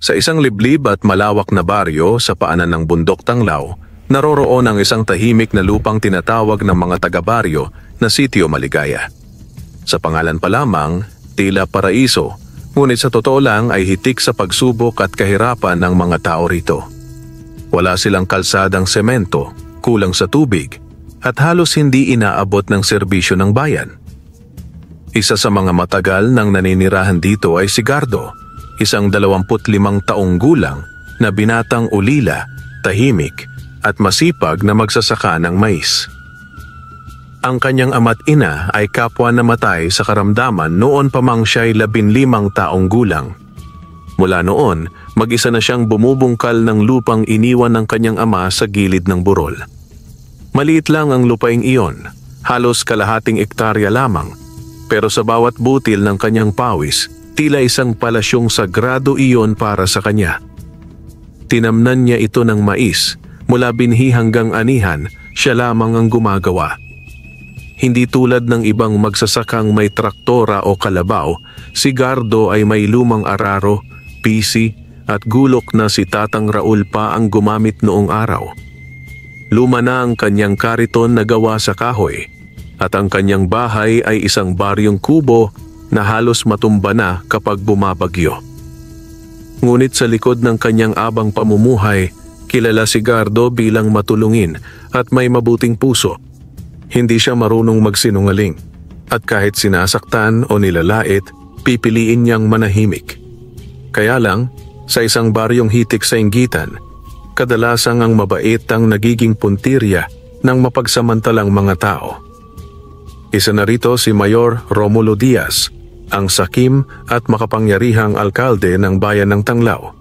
Sa isang liblib at malawak na baryo sa paanan ng bundok Tanglaw, naroroon ang isang tahimik na lupang tinatawag ng mga taga-baryo na Sitio Maligaya. Sa pangalan pa lamang, tila paraiso, ngunit sa totoo lang ay hitik sa pagsubok at kahirapan ng mga tao rito. Wala silang kalsadang semento, kulang sa tubig, at halos hindi inaabot ng serbisyo ng bayan. Isa sa mga matagal nang naninirahan dito ay si Gardo, isang 25 taong gulang na binatang ulila, tahimik at masipag na magsasaka ng mais. Ang kanyang ama't ina ay kapwa namatay sa karamdaman noon pa mang siya'y 15 taong gulang. Mula noon, mag-isa na siyang bumubungkal ng lupang iniwan ng kanyang ama sa gilid ng burol. Maliit lang ang lupaing iyon, halos kalahating ektarya lamang, pero sa bawat butil ng kanyang pawis, tila isang palasyong sagrado iyon para sa kanya. Tinamnan niya ito ng mais, mula binhi hanggang anihan, siya lamang ang gumagawa. Hindi tulad ng ibang magsasakang may traktora o kalabaw, si Gardo ay may lumang araro, pisi at gulok na si Tatang Raul pa ang gumamit noong araw. Luma na ang kanyang kariton na gawa sa kahoy, at ang kanyang bahay ay isang baryong kubo na halos matumba na kapag bumabagyo. Ngunit sa likod ng kanyang abang pamumuhay, kilala si Gardo bilang matulungin at may mabuting puso. Hindi siya marunong magsinungaling, at kahit sinasaktan o nilalait, pipiliin niyang manahimik. Kaya lang, sa isang baryong hitik sa inggitan, kadalasang ang mabait ang nagiging puntirya ng mapagsamantalang mga tao. Isa na rito si Mayor Romulo Diaz, ang sakim at makapangyarihang alkalde ng bayan ng Tanglaw.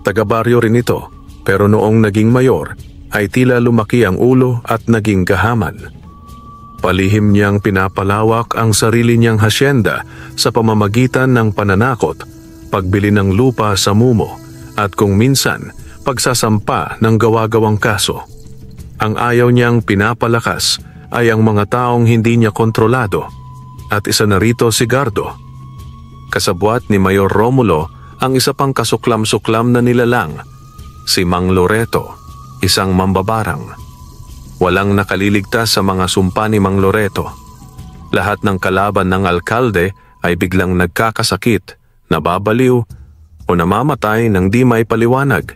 Taga-baryo rin ito, pero noong naging mayor ay tila lumaki ang ulo at naging gahaman. Palihim niyang pinapalawak ang sarili niyang hasyenda sa pamamagitan ng pananakot, pagbili ng lupa sa mumo, at kung minsan, pagsasampa ng gawa-gawang kaso. Ang ayaw niyang pinapalakas ay ang mga taong hindi niya kontrolado. At isa na rito si Gardo. Kasabwat ni Mayor Romulo ang isa pang kasuklam-suklam na nilalang, si Mang Loreto, isang mambabarang. Walang nakaliligtas sa mga sumpa ni Mang Loreto. Lahat ng kalaban ng alkalde ay biglang nagkakasakit, nababaliw o namamatay ng di may paliwanag.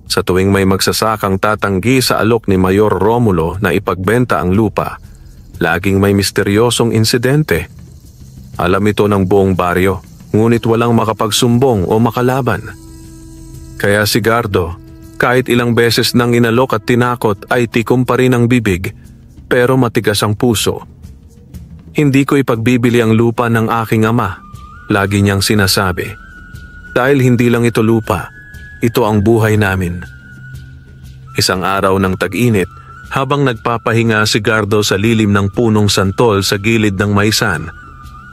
Sa tuwing may magsasakang tatanggi sa alok ni Mayor Romulo na ipagbenta ang lupa, laging may misteryosong insidente. Alam ito ng buong baryo, ngunit walang makapagsumbong o makalaban. Kaya si Gardo, kahit ilang beses nang inalok at tinakot ay tikom pa rin ang bibig, pero matigas ang puso. Hindi ko ipagbibili ang lupa ng aking ama, lagi niyang sinasabi. Dahil hindi lang ito lupa, ito ang buhay namin. Isang araw ng tag-init, habang nagpapahinga si Gardo sa lilim ng punong santol sa gilid ng maisan,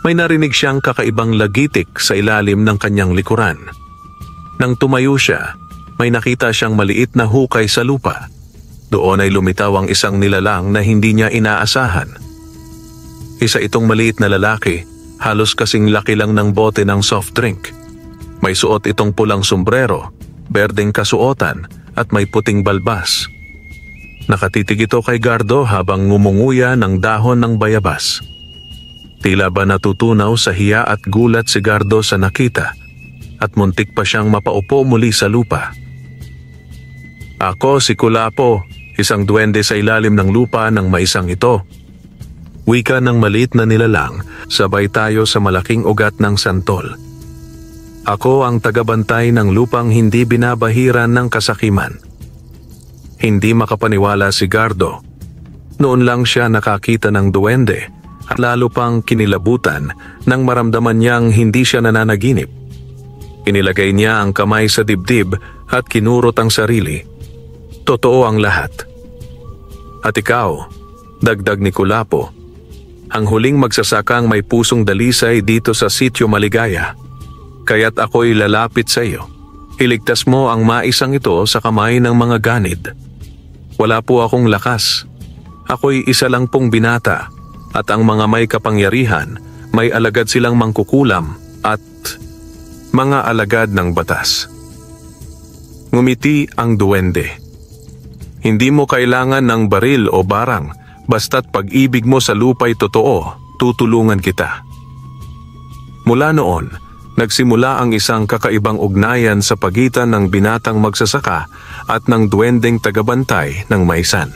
may narinig siyang kakaibang lagitik sa ilalim ng kanyang likuran. Nang tumayo siya, may nakita siyang maliit na hukay sa lupa. Doon ay lumitaw ang isang nilalang na hindi niya inaasahan. Isa itong maliit na lalaki, halos kasing laki lang ng bote ng soft drink. May suot itong pulang sombrero, berdeng kasuotan at may puting balbas. Nakatitig ito kay Gardo habang ngumunguya ng dahon ng bayabas. Tila ba natutunaw sa hiya at gulat si Gardo sa nakita, at muntik pa siyang mapaupo muli sa lupa. Ako si Kulapo, isang duwende sa ilalim ng lupa ng maisang ito. Wika ng maliit na nilalang, sabay tayo sa malaking ugat ng santol. Ako ang tagabantay ng lupang hindi binabahiran ng kasakiman. Hindi makapaniwala si Gardo. Noon lang siya nakakita ng duwende at lalo pang kinilabutan nang maramdaman niyang hindi siya nananaginip. Inilagay niya ang kamay sa dibdib at kinurot ang sarili. Totoo ang lahat. At ikaw, dagdag ni Kulapo, ang huling magsasakang may pusong dalisay dito sa Sitio Maligaya. Kaya't ako'y lalapit sa iyo. Iligtas mo ang maisang ito sa kamay ng mga ganid. Wala po akong lakas. Ako'y isa lang pong binata at ang mga may kapangyarihan, may alagad silang mangkukulam at mga alagad ng batas. Ngumiti ang duwende. Hindi mo kailangan ng baril o barang, basta't pag-ibig mo sa lupa'y totoo, tutulungan kita. Mula noon, nagsimula ang isang kakaibang ugnayan sa pagitan ng binatang magsasaka at ng duwendeng tagabantay ng maisan.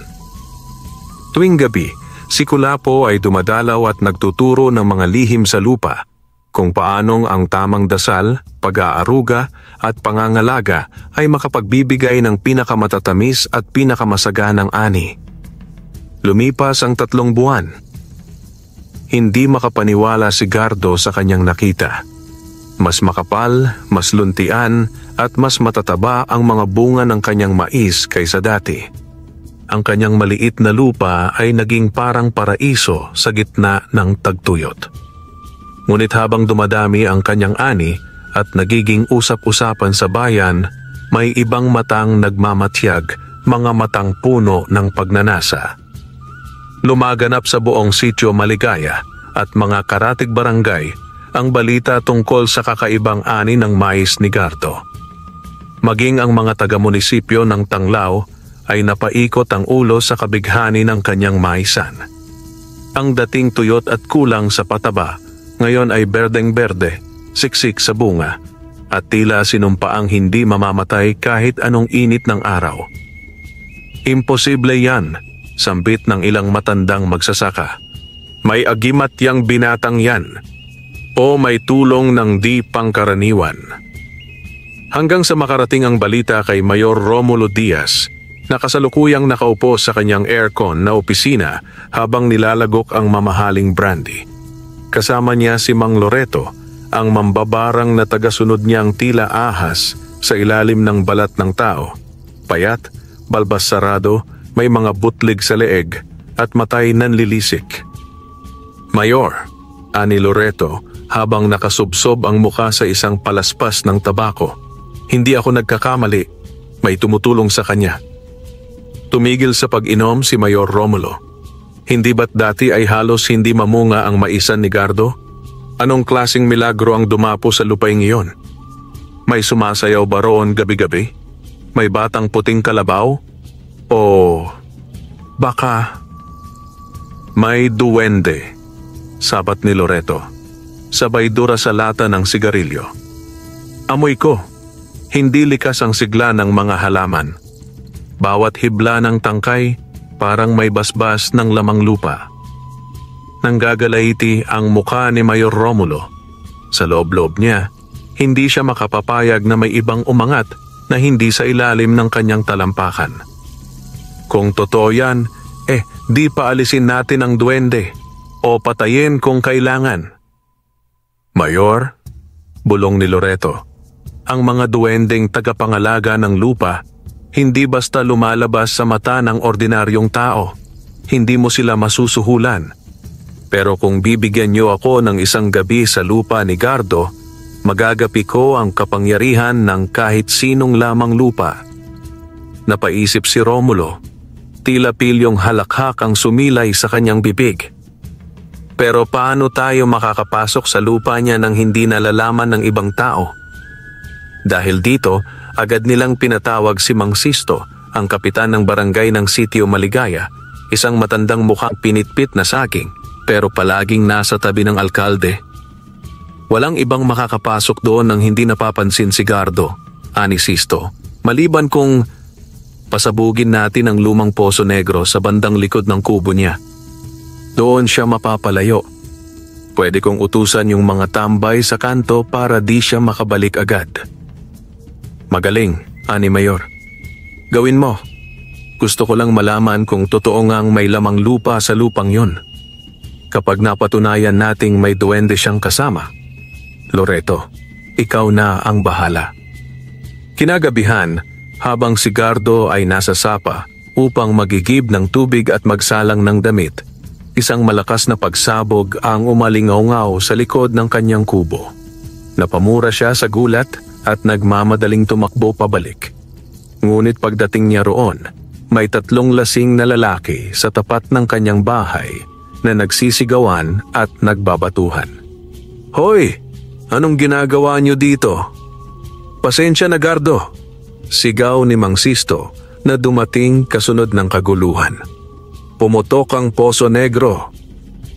Tuwing gabi, si Kulapo ay dumadalaw at nagtuturo ng mga lihim sa lupa, kung paanong ang tamang dasal, pag-aaruga at pangangalaga ay makapagbibigay ng pinakamatatamis at pinakamasaganang ani. Lumipas ang 3 buwan. Hindi makapaniwala si Gardo sa kanyang nakita. Mas makapal, mas luntian at mas matataba ang mga bunga ng kanyang mais kaysa dati. Ang kanyang maliit na lupa ay naging parang paraiso sa gitna ng tagtuyot. Ngunit habang dumadami ang kanyang ani at nagiging usap-usapan sa bayan, may ibang matang nagmamatyag, mga matang puno ng pagnanasa. Lumaganap sa buong sitio Maligaya at mga karatig barangay ang balita tungkol sa kakaibang ani ng mais ni Gardo. Maging ang mga taga-munisipyo ng Tanglao ay napaikot ang ulo sa kabighani ng kanyang maisan. Ang dating tuyot at kulang sa pataba, ngayon ay berdeng-berde, siksik sa bunga, at tila sinumpaang hindi mamamatay kahit anong init ng araw. Imposible yan, sambit ng ilang matandang magsasaka. May agimat yang binatang yan, o may tulong ng di pangkaraniwan. Hanggang sa makarating ang balita kay Mayor Romulo Diaz, na kasalukuyang nakaupo sa kanyang aircon na opisina habang nilalagok ang mamahaling brandy. Kasama niya si Mang Loreto, ang mambabarang na tagasunod niyang tila ahas sa ilalim ng balat ng tao. Payat, balbas sarado, may mga butlig sa leeg at matay nanlilisik. Mayor, ani Loreto habang nakasubsob ang muka sa isang palaspas ng tabako. Hindi ako nagkakamali, may tumutulong sa kanya. Tumigil sa pag-inom si Mayor Romulo. Hindi ba't dati ay halos hindi mamunga ang maisan ni Gardo? Anong klaseng milagro ang dumapo sa lupaing iyon? May sumasayaw ba roon gabi-gabi? May batang puting kalabaw? O baka may duwende, sabat ni Loreto, sabay dura sa lata ng sigarilyo. Amoy ko, hindi likas ang sigla ng mga halaman. Bawat hibla ng tangkay, parang may basbas ng lamang lupa. Nanggagalaiti ang mukha ni Mayor Romulo. Sa loob-loob niya, hindi siya makapapayag na may ibang umangat na hindi sa ilalim ng kanyang talampakan. Kung totoo yan, di paalisin natin ang duwende o patayin kung kailangan. Mayor, bulong ni Loreto, ang mga duwendeng tagapangalaga ng lupa hindi basta lumalabas sa mata ng ordinaryong tao. Hindi mo sila masusuhulan. Pero kung bibigyan niyo ako ng isang gabi sa lupa ni Gardo, magagapi ko ang kapangyarihan ng kahit sinong lamang lupa. Napaisip si Romulo. Tila pilyong halakhak ang sumilay sa kanyang bibig. Pero paano tayo makakapasok sa lupa niya nang hindi nalalaman ng ibang tao? Dahil dito, agad nilang pinatawag si Mang Sisto, ang kapitan ng barangay ng sitio Maligaya, isang matandang mukhang pinitpit na saging, pero palaging nasa tabi ng alkalde. Walang ibang makakapasok doon nang hindi napapansin si Gardo, ani Sisto, maliban kung pasabugin natin ang lumang Poso Negro sa bandang likod ng kubo niya. Doon siya mapapalayo. Pwede kong utusan yung mga tambay sa kanto para di siya makabalik agad. Magaling, ani Mayor. Gawin mo. Gusto ko lang malaman kung totoo ngang may lamang lupa sa lupang yun. Kapag napatunayan nating may duwende siyang kasama, Loreto, ikaw na ang bahala. Kinagabihan, habang si Gardo ay nasa sapa upang magigib ng tubig at magsalang ng damit, isang malakas na pagsabog ang umalingaw-ngaw sa likod ng kanyang kubo. Napamura siya sa gulat at nagmamadaling tumakbo pabalik. Ngunit pagdating niya roon, may 3 lasing na lalaki sa tapat ng kanyang bahay na nagsisigawan at nagbabatuhan. "Hoy! Anong ginagawa niyo dito? Pasensya na, Gardo. Sigaw ni Mang Sisto na dumating kasunod ng kaguluhan. Pumutok ang Poso Negro.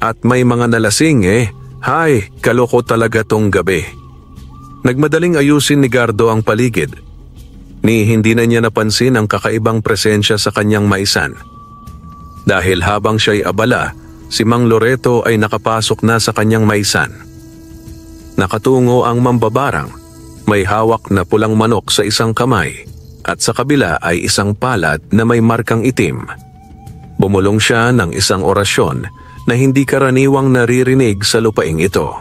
At may mga nalasing Hay, kaloko talaga tong gabi. Nagmadaling ayusin ni Gardo ang paligid. Ni hindi na niya napansin ang kakaibang presensya sa kanyang maisan. Dahil habang siya'y abala, si Mang Loreto ay nakapasok na sa kanyang maisan. Nakatungo ang mambabarang, may hawak na pulang manok sa isang kamay at sa kabila ay isang palad na may markang itim. Bumulong siya ng isang orasyon na hindi karaniwang naririnig sa lupaing ito.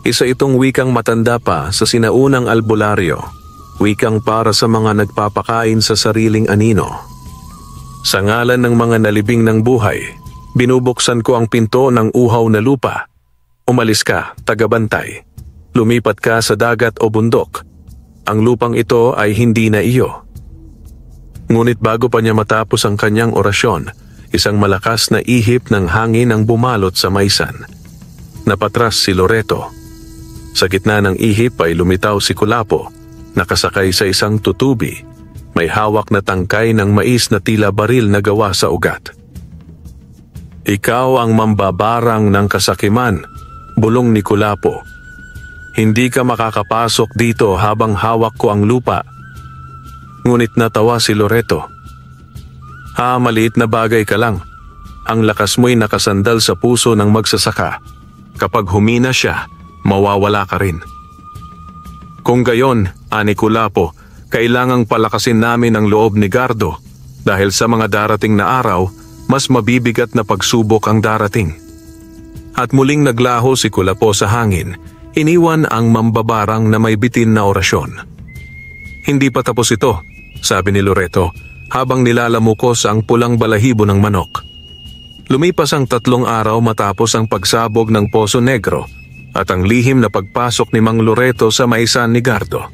Isa itong wikang matanda pa sa sinaunang albularyo, wikang para sa mga nagpapakain sa sariling anino. Sa ngalan ng mga nalibing ng buhay, binubuksan ko ang pinto ng uhaw na lupa. Umalis ka, tagabantay. Lumipat ka sa dagat o bundok. Ang lupang ito ay hindi na iyo. Ngunit bago pa niya matapos ang kanyang orasyon, isang malakas na ihip ng hangin ang bumalot sa maisan. Napatras si Loreto. Sa gitna ng ihip ay lumitaw si Kulapo, nakasakay sa isang tutubi. May hawak na tangkay ng mais na tila baril na gawa sa ugat. Ikaw ang mambabarang ng kasakiman, bulong ni Kulapo. Hindi ka makakapasok dito habang hawak ko ang lupa. Ngunit natawa si Loreto. Maliit na bagay ka lang. Ang lakas mo'y nakasandal sa puso ng magsasaka. Kapag humina siya, mawawala ka rin. Kung gayon, ani Kulapo, kailangang palakasin namin ang loob ni Gardo dahil sa mga darating na araw, mas mabibigat na pagsubok ang darating. At muling naglaho si Kulapo sa hangin, iniwan ang mambabarang na may bitin na orasyon. Hindi pa tapos ito, sabi ni Loreto, habang nilalamukos ang pulang balahibo ng manok. Lumipas ang 3 araw matapos ang pagsabog ng Poso Negro at ang lihim na pagpasok ni Mang Loreto sa maisan ni Gardo.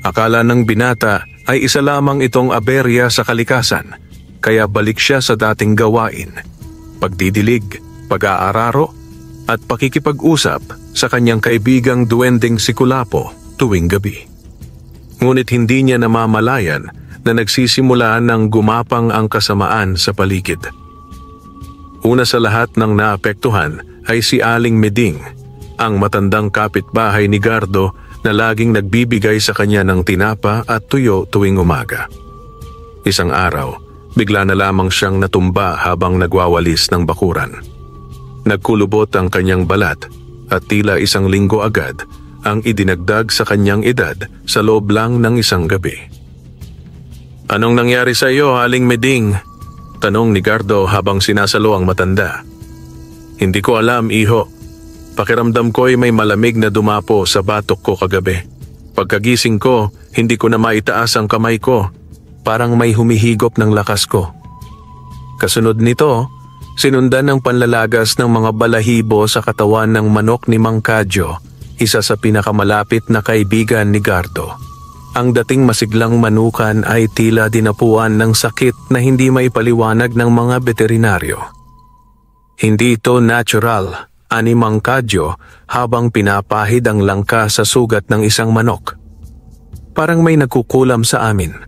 Akala ng binata ay isa lamang itong aberya sa kalikasan, kaya balik siya sa dating gawain, pagdidilig, pag-aararo, at pakikipag-usap sa kanyang kaibigang duwending si Kulapo tuwing gabi. Ngunit hindi niya namamalayan na nagsisimula ng gumapang ang kasamaan sa paligid. Una sa lahat ng naapektuhan ay si Aling Meding, ang matandang kapitbahay ni Gardo na laging nagbibigay sa kanya ng tinapa at tuyo tuwing umaga. Isang araw, bigla na lamang siyang natumba habang nagwawalis ng bakuran. Nagkulubot ang kanyang balat at tila 1 linggo agad ang idinagdag sa kanyang edad sa loob lang ng isang gabi. Anong nangyari sa iyo, Aling Meding? Tanong ni Gardo habang sinasalo ang matanda. Hindi ko alam, iho. Pakiramdam ko'y may malamig na dumapo sa batok ko kagabi. Pagkagising ko, hindi ko na maitaas ang kamay ko. Parang may humihigop ng lakas ko. Kasunod nito, sinundan ng panlalagas ng mga balahibo sa katawan ng manok ni Mang Kadyo, isa sa pinakamalapit na kaibigan ni Gardo. Ang dating masiglang manukan ay tila dinapuan ng sakit na hindi maipaliwanag ng mga veterinaryo. Hindi ito natural, ani Mang Kadyo habang pinapahid ang langka sa sugat ng isang manok. Parang may nagkukulam sa amin.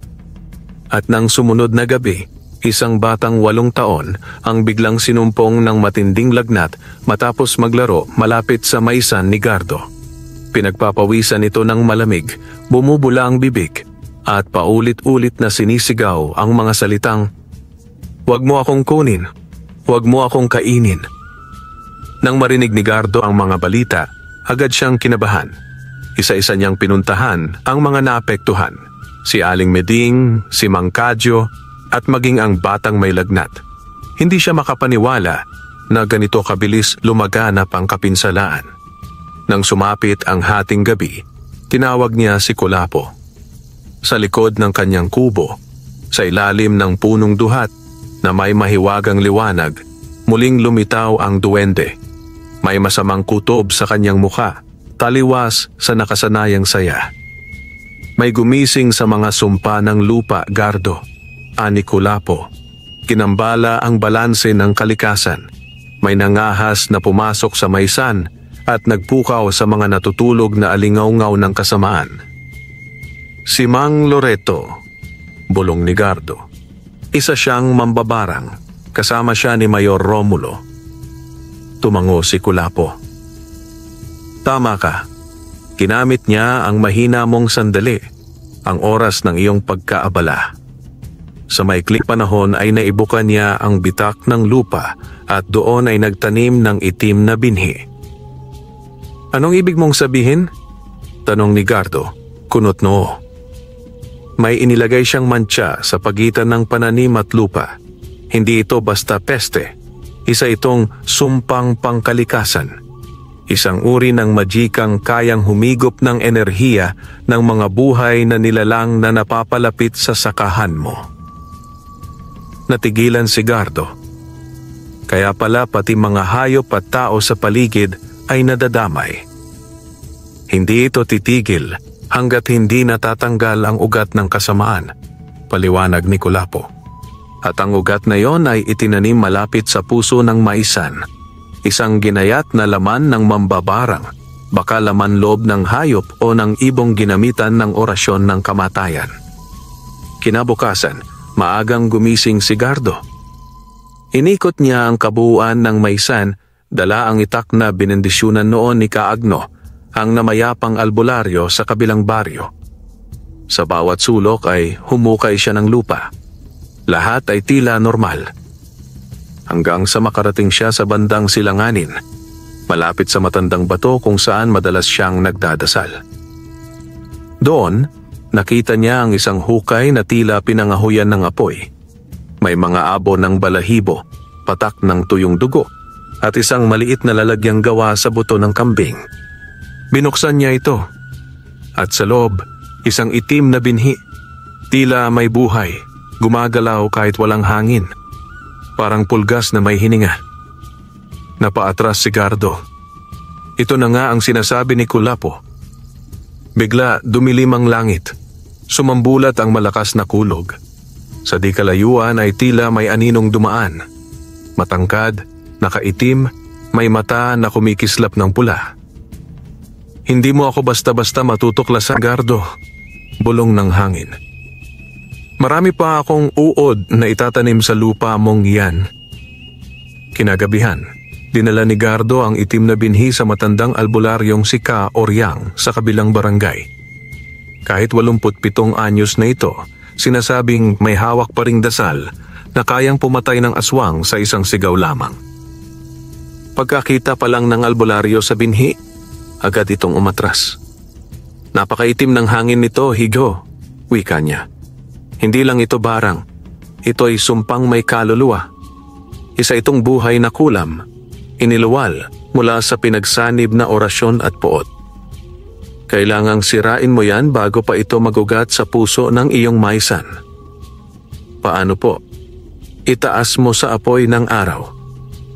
At nang sumunod na gabi, isang batang 8 taon ang biglang sinumpong ng matinding lagnat matapos maglaro malapit sa maisan ni Gardo. Pinagpapawisan ito ng malamig, bumubula ang bibig, at paulit-ulit na sinisigaw ang mga salitang, "Huwag mo akong kunin, huwag mo akong kainin." Nang marinig ni Gardo ang mga balita, agad siyang kinabahan. Isa-isa niyang pinuntahan ang mga naapektuhan, si Aling Meding, si Mang Kadyo, at maging ang batang may lagnat. Hindi siya makapaniwala na ganito kabilis lumaganap ang kapinsalaan. Nang sumapit ang hating gabi, tinawag niya si Kulapo. Sa likod ng kanyang kubo, sa ilalim ng punong duhat na may mahiwagang liwanag, muling lumitaw ang duwende. May masamang kutob sa kanyang mukha, taliwas sa nakasanayang saya. May gumising sa mga sumpa ng lupa, Gardo, ani Kulapo. Kinambala ang balanse ng kalikasan. May nangahas na pumasok sa maisan at nagpukaw sa mga natutulog na alingaw-ngaw ng kasamaan. Si Mang Loreto, bulong ni Gardo. Isa siyang mambabarang, kasama siya ni Mayor Romulo. Tumango si Kulapo. Tama ka. Ginamit niya ang mahina mong sandali, ang oras ng iyong pagkaabala. Sa maikling panahon ay naibukan niya ang bitak ng lupa at doon ay nagtanim ng itim na binhi. Anong ibig mong sabihin? Tanong ni Gardo, kunot noo. May inilagay siyang mantsa sa pagitan ng pananim at lupa. Hindi ito basta peste. Isa itong sumpang pangkalikasan. Isang uri ng magikang kayang humigop ng enerhiya ng mga buhay na nilalang na napapalapit sa sakahan mo. Natigilan si Gardo. Kaya pala pati mga hayop at tao sa paligid ay nadadamay. Hindi ito titigil hanggat hindi natatanggal ang ugat ng kasamaan, paliwanag ni Kulapo. At ang ugat na yon ay itinanim malapit sa puso ng maisan, isang ginayat na laman ng mambabarang, baka laman loob ng hayop o ng ibong ginamitan ng orasyon ng kamatayan. Kinabukasan, maagang gumising si Gardo. Inikot niya ang kabuuan ng maisan, dala ang itak na binendisyunan noon ni Kaagno, ang namayapang albularyo sa kabilang baryo. Sa bawat sulok ay humukay siya ng lupa. Lahat ay tila normal. Hanggang sa makarating siya sa bandang silanganin, malapit sa matandang bato kung saan madalas siyang nagdadasal. Doon, nakita niya ang isang hukay na tila pinangahuyan ng apoy. May mga abo ng balahibo, patak ng tuyong dugo, at isang maliit na lalagyang gawa sa buto ng kambing. Binuksan niya ito, at sa loob, isang itim na binhi. Tila may buhay, gumagalaw kahit walang hangin. Parang pulgas na may hininga. Napaatras si Gardo. Ito na nga ang sinasabi ni Kulapo. Bigla dumilim ang langit. Sumambulat ang malakas na kulog. Sa di kalayuan ay tila may aninong dumaan. Matangkad, nakaitim, may mata na kumikislap ng pula. Hindi mo ako basta-basta matutuklasan, Gardo, bulong ng hangin. Marami pa akong uod na itatanim sa lupa mong yan. Kinagabihan, dinala ni Gardo ang itim na binhi sa matandang albularyong si Ka Oryang sa kabilang barangay. Kahit 87 anyos na ito, sinasabing may hawak pa ring dasal na kayang pumatay ng aswang sa isang sigaw lamang. Pagkakita pa lang ng albularyo sa binhi, agad itong umatras. Napakaitim ng hangin nito, Higo, wika niya. Hindi lang ito barang, ito ay sumpang may kaluluwa. Isa itong buhay na kulam, iniluwal mula sa pinagsanib na orasyon at poot. Kailangang sirain mo yan bago pa ito magugat sa puso ng iyong maisan. Paano po? Itaas mo sa apoy ng araw.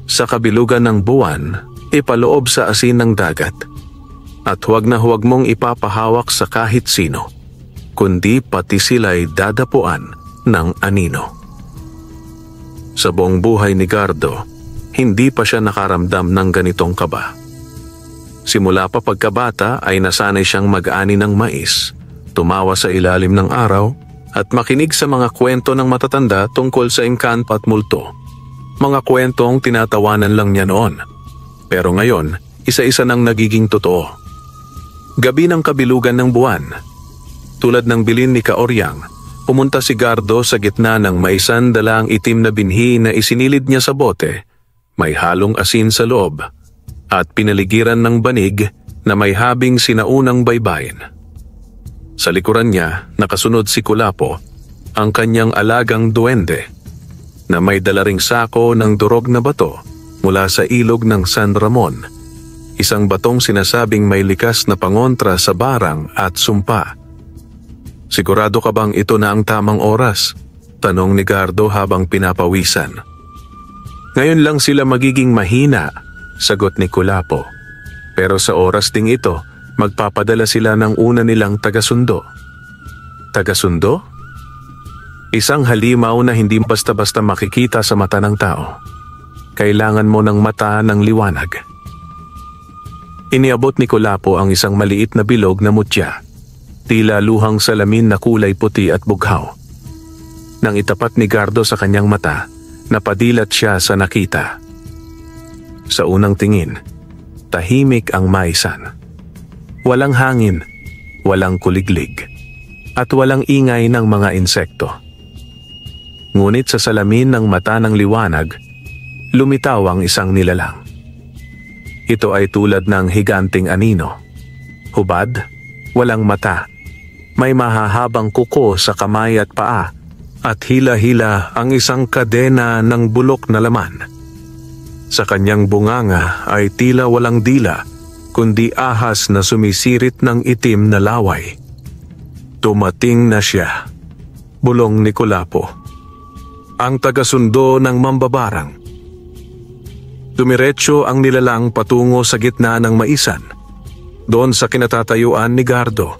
Sa kabilugan ng buwan, ipaloob sa asin ng dagat. At huwag na huwag mong ipapahawak sa kahit sino, kundi pati sila'y dadapuan ng anino. Sa buong buhay ni Gardo, hindi pa siya nakaramdam ng ganitong kaba. Simula pa pagkabata ay nasanay siyang mag-ani ng mais, tumawa sa ilalim ng araw, at makinig sa mga kwento ng matatanda tungkol sa engkanto at multo. Mga kwentong tinatawanan lang niya noon. Pero ngayon, isa-isa nang nagiging totoo. Gabi ng kabilugan ng buwan. Tulad ng bilin ni Kaoryang, pumunta si Gardo sa gitna ng maisan dala ang itim na binhi na isinilid niya sa bote, may halong asin sa loob, at pinaligiran ng banig na may habing sinaunang baybayin. Sa likuran niya, nakasunod si Kulapo, ang kanyang alagang duwende, na may dala ring sako ng durog na bato mula sa ilog ng San Ramon, isang batong sinasabing may likas na pangontra sa barang at sumpa. Sigurado ka bang ito na ang tamang oras? Tanong ni Gardo habang pinapawisan. Ngayon lang sila magiging mahina, sagot ni Kulapo. Pero sa oras ding ito, magpapadala sila ng una nilang tagasundo. Tagasundo? Isang halimaw na hindi basta-basta makikita sa mata ng tao. Kailangan mo ng mata ng liwanag. Iniabot ni Kulapo ang isang maliit na bilog na mutya. Tila luhang salamin na kulay puti at bughaw. Nang itapat ni Gardo sa kanyang mata, napadilat siya sa nakita. Sa unang tingin, tahimik ang maisan. Walang hangin, walang kuliglig, at walang ingay ng mga insekto. Ngunit sa salamin ng mata ng liwanag, lumitaw ang isang nilalang. Ito ay tulad ng higanting anino. Hubad, walang mata, may mahahabang kuko sa kamay at paa, at hila-hila ang isang kadena ng bulok na laman. Sa kanyang bunganga ay tila walang dila, kundi ahas na sumisirit ng itim na laway. Dumating na siya, bulong ni Kulapo, ang tagasundo ng mambabarang. Dumiretso ang nilalang patungo sa gitna ng maisan, doon sa kinatatayuan ni Gardo.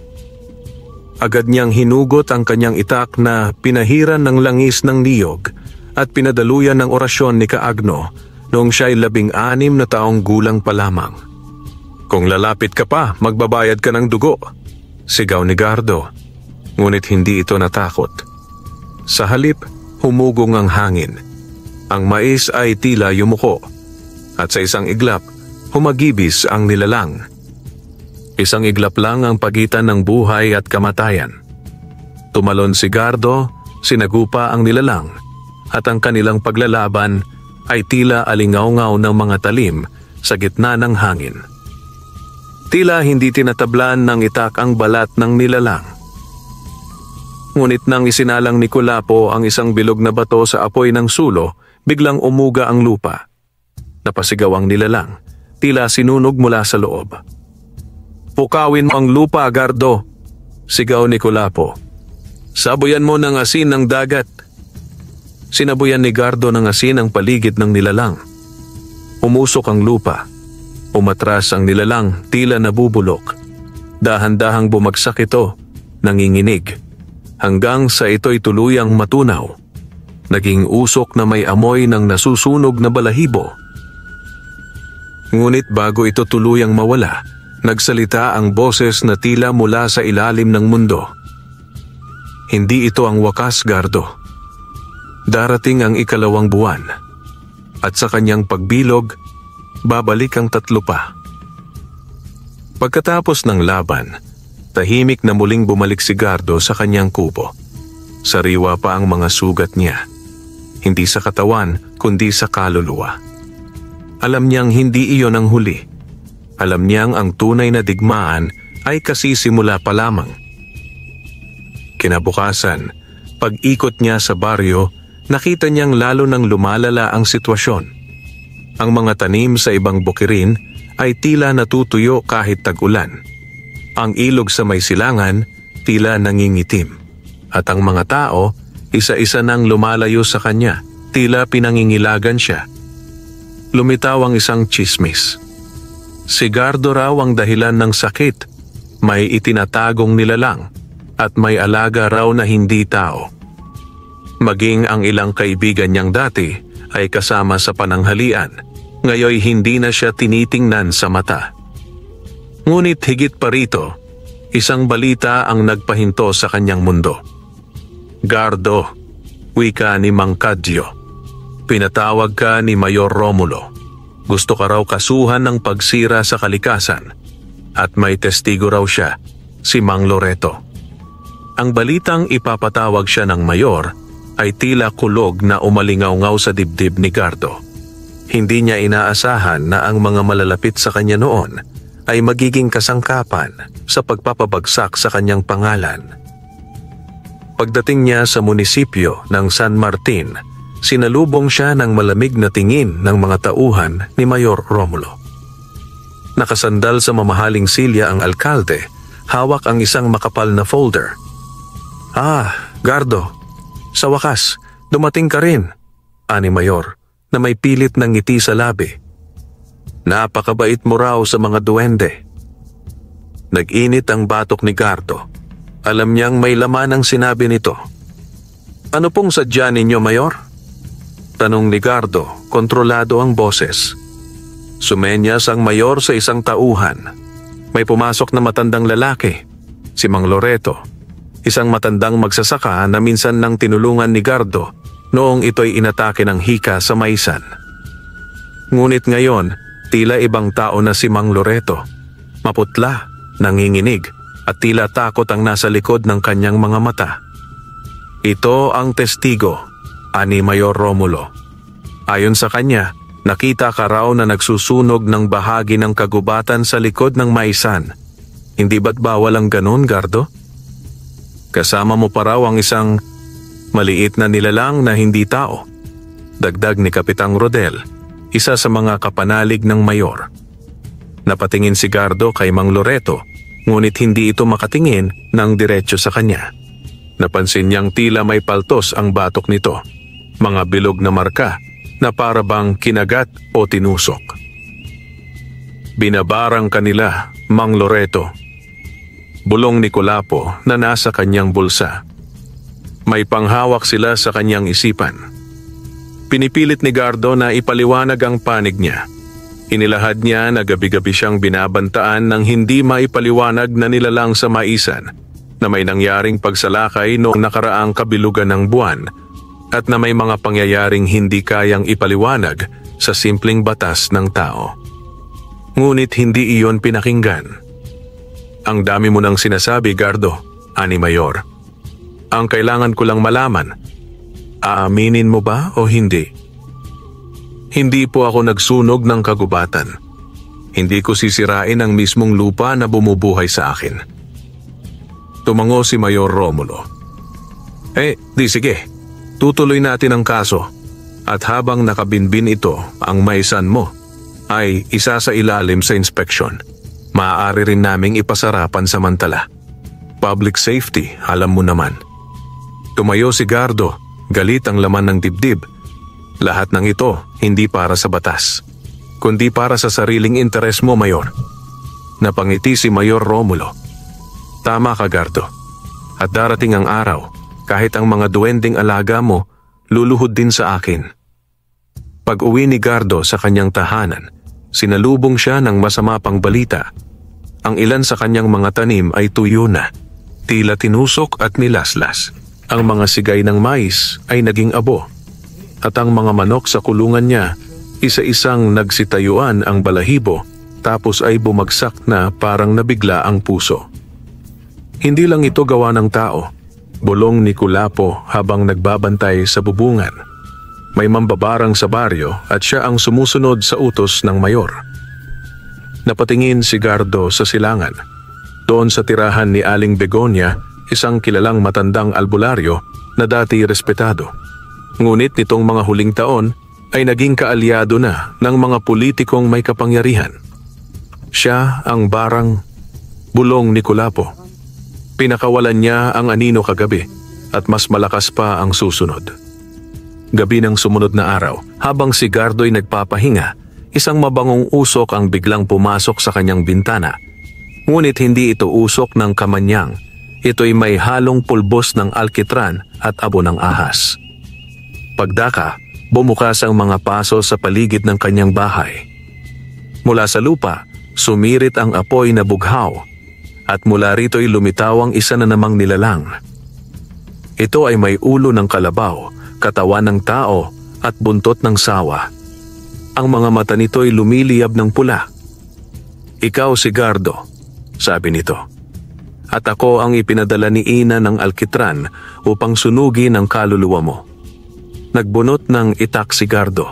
Agad niyang hinugot ang kanyang itak na pinahiran ng langis ng niyog at pinadaluyan ng orasyon ni Kaagno noong siya'y 16 na taong gulang pa lamang. Kung lalapit ka pa, magbabayad ka ng dugo, sigaw ni Gardo, ngunit hindi ito natakot. Sa halip, humugong ang hangin. Ang mais ay tila yumuko, at sa isang iglap, humagibis ang nilalang. Isang iglap lang ang pagitan ng buhay at kamatayan. Tumalon si Gardo, sinagupa ang nilalang, at ang kanilang paglalaban ay tila alingaw-ngaw ng mga talim sa gitna ng hangin. Tila hindi tinatablan ng itak ang balat ng nilalang. Ngunit nang isinalang ni Kulapo ang isang bilog na bato sa apoy ng sulo, biglang umuga ang lupa. Napasigaw ang nilalang, tila sinunog mula sa loob. Pukawin mo ang lupa, Gardo, sigaw ni Kulapo. Sabuyan mo ng asin ng dagat. Sinabuyan ni Gardo ng asin ang paligid ng nilalang. Umusok ang lupa. Umatras ang nilalang, tila nabubulok. Dahan-dahang bumagsak ito, nanginginig, hanggang sa ito'y tuluyang matunaw. Naging usok na may amoy ng nasusunog na balahibo. Ngunit bago ito tuluyang mawala, nagsalita ang boses na tila mula sa ilalim ng mundo. Hindi ito ang wakas, Gardo. Darating ang 2 buwan, at sa kanyang pagbilog, babalik ang 3 pa. Pagkatapos ng laban, tahimik na muling bumalik si Gardo sa kanyang kubo. Sariwa pa ang mga sugat niya, hindi sa katawan kundi sa kaluluwa. Alam niyang hindi iyon ang huli. Alam niyang ang tunay na digmaan ay kasisimula pa lamang. Kinabukasan, pag-ikot niya sa baryo, nakita niyang lalo nang lumalala ang sitwasyon. Ang mga tanim sa ibang bukirin ay tila natutuyo kahit tag-ulan. Ang ilog sa may silangan tila nangingitim. At ang mga tao, isa-isa nang lumalayo sa kanya, tila pinangingilagan siya. Lumitaw ang isang tsismis. Si Gardo raw ang dahilan ng sakit, may itinatagong nilalang, at may alaga raw na hindi tao. Maging ang ilang kaibigan niyang dati ay kasama sa pananghalian, ngayoy hindi na siya tinitingnan sa mata. Ngunit higit pa rito, isang balita ang nagpahinto sa kanyang mundo. Gardo, wika ni Mang Kadyo. Pinatawag ka ni Mayor Romulo. Gusto ka raw kasuhan ng pagsira sa kalikasan. At may testigo raw siya, si Mang Loreto. Ang balitang ipapatawag siya ng mayor ay tila kulog na umalingaw-ngaw sa dibdib ni Gardo. Hindi niya inaasahan na ang mga malalapit sa kanya noon ay magiging kasangkapan sa pagpapabagsak sa kanyang pangalan. Pagdating niya sa munisipyo ng San Martin, sinalubong siya ng malamig na tingin ng mga tauhan ni Mayor Romulo. Nakasandal sa mamahaling silya ang alkalde, hawak ang isang makapal na folder. Gardo, sa wakas, dumating ka rin, ani Mayor, na may pilit ng ngiti sa labi. Napakabait mo raw sa mga duwende. Nag-init ang batok ni Gardo. Alam niyang may laman ang sinabi nito. Ano pong sadya ninyo, Mayor? Tanong ni Gardo, kontrolado ang boses. Sumenyas ang mayor sa isang tauhan. May pumasok na matandang lalaki, si Mang Loreto, isang matandang magsasaka na minsan nang tinulungan ni Gardo noong ito'y inatake ng hika sa maisan. Ngunit ngayon, tila ibang tao na si Mang Loreto. Maputla, nanginginig, at tila takot ang nasa likod ng kanyang mga mata. Ito ang testigo, ani Mayor Romulo. Ayon sa kanya, nakita ka raw na nagsusunog ng bahagi ng kagubatan sa likod ng maisan. Hindi ba't bawal ang ganon, Gardo? Kasama mo pa raw ang isang maliit na nilalang na hindi tao. Dagdag ni Kapitang Rodel, isa sa mga kapanalig ng mayor. Napatingin si Gardo kay Mang Loreto, ngunit hindi ito makatingin ng diretso sa kanya. Napansin niyang tila may paltos ang batok nito, mga bilog na marka na para bang kinagat o tinusok. Binabarang kanila, Mang Loreto. Bulong ni Kulapo na nasa kanyang bulsa. May panghawak sila sa kanyang isipan. Pinipilit ni Gardo na ipaliwanag ang panig niya. Inilahad niya na gabi-gabi siyang binabantaan ng hindi maipaliwanag na nilalang sa maisan, na may nangyaring pagsalakay noong nakaraang kabilugan ng buwan at na may mga pangyayaring hindi kayang ipaliwanag sa simpleng batas ng tao. Ngunit hindi iyon pinakinggan. Ang dami mo nang sinasabi, Gardo, ani Mayor. Ang kailangan ko lang malaman, aaminin mo ba o hindi? Hindi po ako nagsunog ng kagubatan. Hindi ko sisirain ang mismong lupa na bumubuhay sa akin. Tumango si Mayor Romulo. Di sige. Tutuloy natin ang kaso. At habang nakabinbin ito, ang maisan mo ay isa sa ilalim sa inspeksyon. Maaari rin naming ipasara pansamantala. Public safety, alam mo naman. Tumayo si Gardo, galit ang laman ng dibdib. Lahat ng ito hindi para sa batas, kundi para sa sariling interes mo, Mayor. Napangiti si Mayor Romulo. Tama ka, Gardo. At darating ang araw, kahit ang mga duwending alaga mo, luluhod din sa akin. Pag-uwi ni Gardo sa kanyang tahanan, sinalubong siya ng masama pang balita. Ang ilan sa kanyang mga tanim ay tuyo na, tila tinusok at nilaslas. Ang mga sigay ng mais ay naging abo. At ang mga manok sa kulungan niya, isa-isang nagsitayuan ang balahibo, tapos ay bumagsak na parang nabigla ang puso. Hindi lang ito gawa ng tao, bulong ni Kulapo habang nagbabantay sa bubungan. May mambabarang sa baryo at siya ang sumusunod sa utos ng mayor. Napatingin si Gardo sa silangan. Doon sa tirahan ni Aling Begonia, isang kilalang matandang albularyo na dati respetado. Ngunit nitong mga huling taon ay naging kaalyado na ng mga politikong may kapangyarihan. Siya ang barang, bulong ni Kulapo. Pinakawalan niya ang anino kagabi at mas malakas pa ang susunod. Gabi ng sumunod na araw, habang si Gardo'y nagpapahinga, isang mabangong usok ang biglang pumasok sa kanyang bintana. Ngunit hindi ito usok ng kamanyang. Ito'y may halong pulbos ng alkitran at abo ng ahas. Pagdaka, bumukas ang mga paso sa paligid ng kanyang bahay. Mula sa lupa, sumirit ang apoy na bughaw at mula rito'y lumitaw ang isa na namang nilalang. Ito ay may ulo ng kalabaw, katawan ng tao at buntot ng sawa. Ang mga mata nito'y lumiliyab ng pula. Ikaw si Gardo, sabi nito. At ako ang ipinadala ni Ina ng alkitran upang sunugin ang kaluluwa mo. Nagbunot ng itak si Gardo.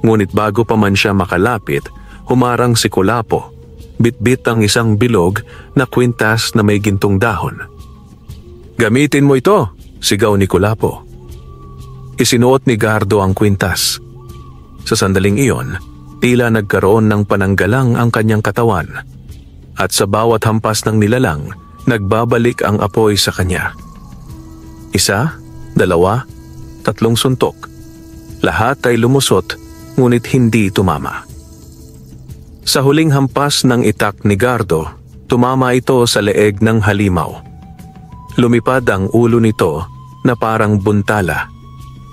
Ngunit bago pa man siya makalapit, humarang si Kulapo. Bitbit ang isang bilog na kwintas na may gintong dahon. Gamitin mo ito, sigaw ni Kulapo. Isinuot ni Gardo ang kwintas. Sa sandaling iyon, tila nagkaroon ng pananggalang ang kanyang katawan. At sa bawat hampas ng nilalang, nagbabalik ang apoy sa kanya. Isa, dalawa, tatlong suntok. Lahat ay lumusot, ngunit hindi tumama. Sa huling hampas ng itak ni Gardo, tumama ito sa leeg ng halimaw. Lumipad ang ulo nito na parang buntala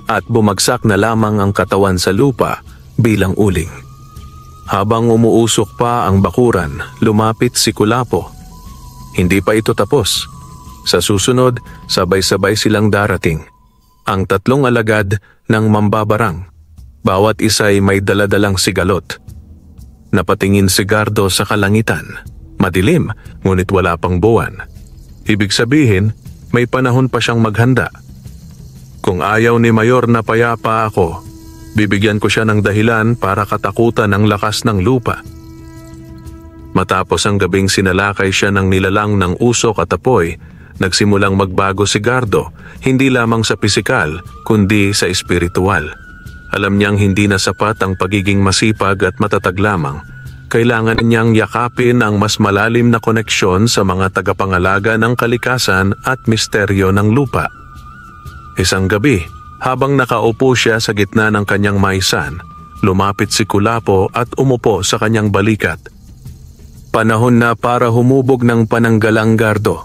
at bumagsak na lamang ang katawan sa lupa bilang uling. Habang umuusok pa ang bakuran, lumapit si Kulapo. Hindi pa ito tapos. Sa susunod, sabay-sabay silang darating. Ang 3 alagad ng mambabarang. Bawat isa ay may daladalang sigalot. Napatingin si Gardo sa kalangitan. Madilim, ngunit wala pang buwan. Ibig sabihin, may panahon pa siyang maghanda. Kung ayaw ni Mayor na payapa ako, bibigyan ko siya ng dahilan para katakutan ang lakas ng lupa. Matapos ang gabing sinalakay siya ng nilalang ng usok at apoy, nagsimulang magbago si Gardo, hindi lamang sa pisikal, kundi sa espiritual. Alam niyang hindi na sapat ang pagiging masipag at matatag lamang. Kailangan niyang yakapin ang mas malalim na koneksyon sa mga tagapangalaga ng kalikasan at misteryo ng lupa. Isang gabi, habang nakaupo siya sa gitna ng kanyang maisan, lumapit si Kulapo at umupo sa kanyang balikat. Panahon na para humubog ng pananggalang, Gardo.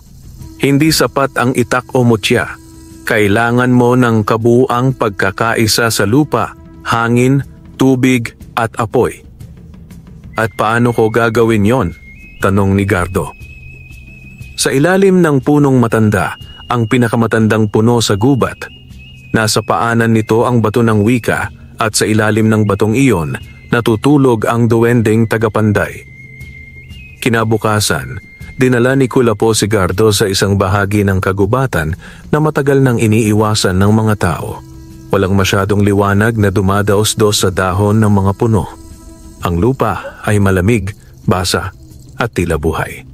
Hindi sapat ang itak o mutya. Kailangan mo ng kabuuang pagkakaisa sa lupa, hangin, tubig at apoy. At paano ko gagawin yon? Tanong ni Gardo. Sa ilalim ng punong matanda, ang pinakamatandang puno sa gubat. Nasa paanan nito ang bato ng wika at sa ilalim ng batong iyon, natutulog ang duwending tagapanday. Kinabukasan, dinala ni Kulapo si Gardo sa isang bahagi ng kagubatan na matagal nang iniiwasan ng mga tao. Walang masyadong liwanag na dumadaos-dos sa dahon ng mga puno. Ang lupa ay malamig, basa at tila buhay.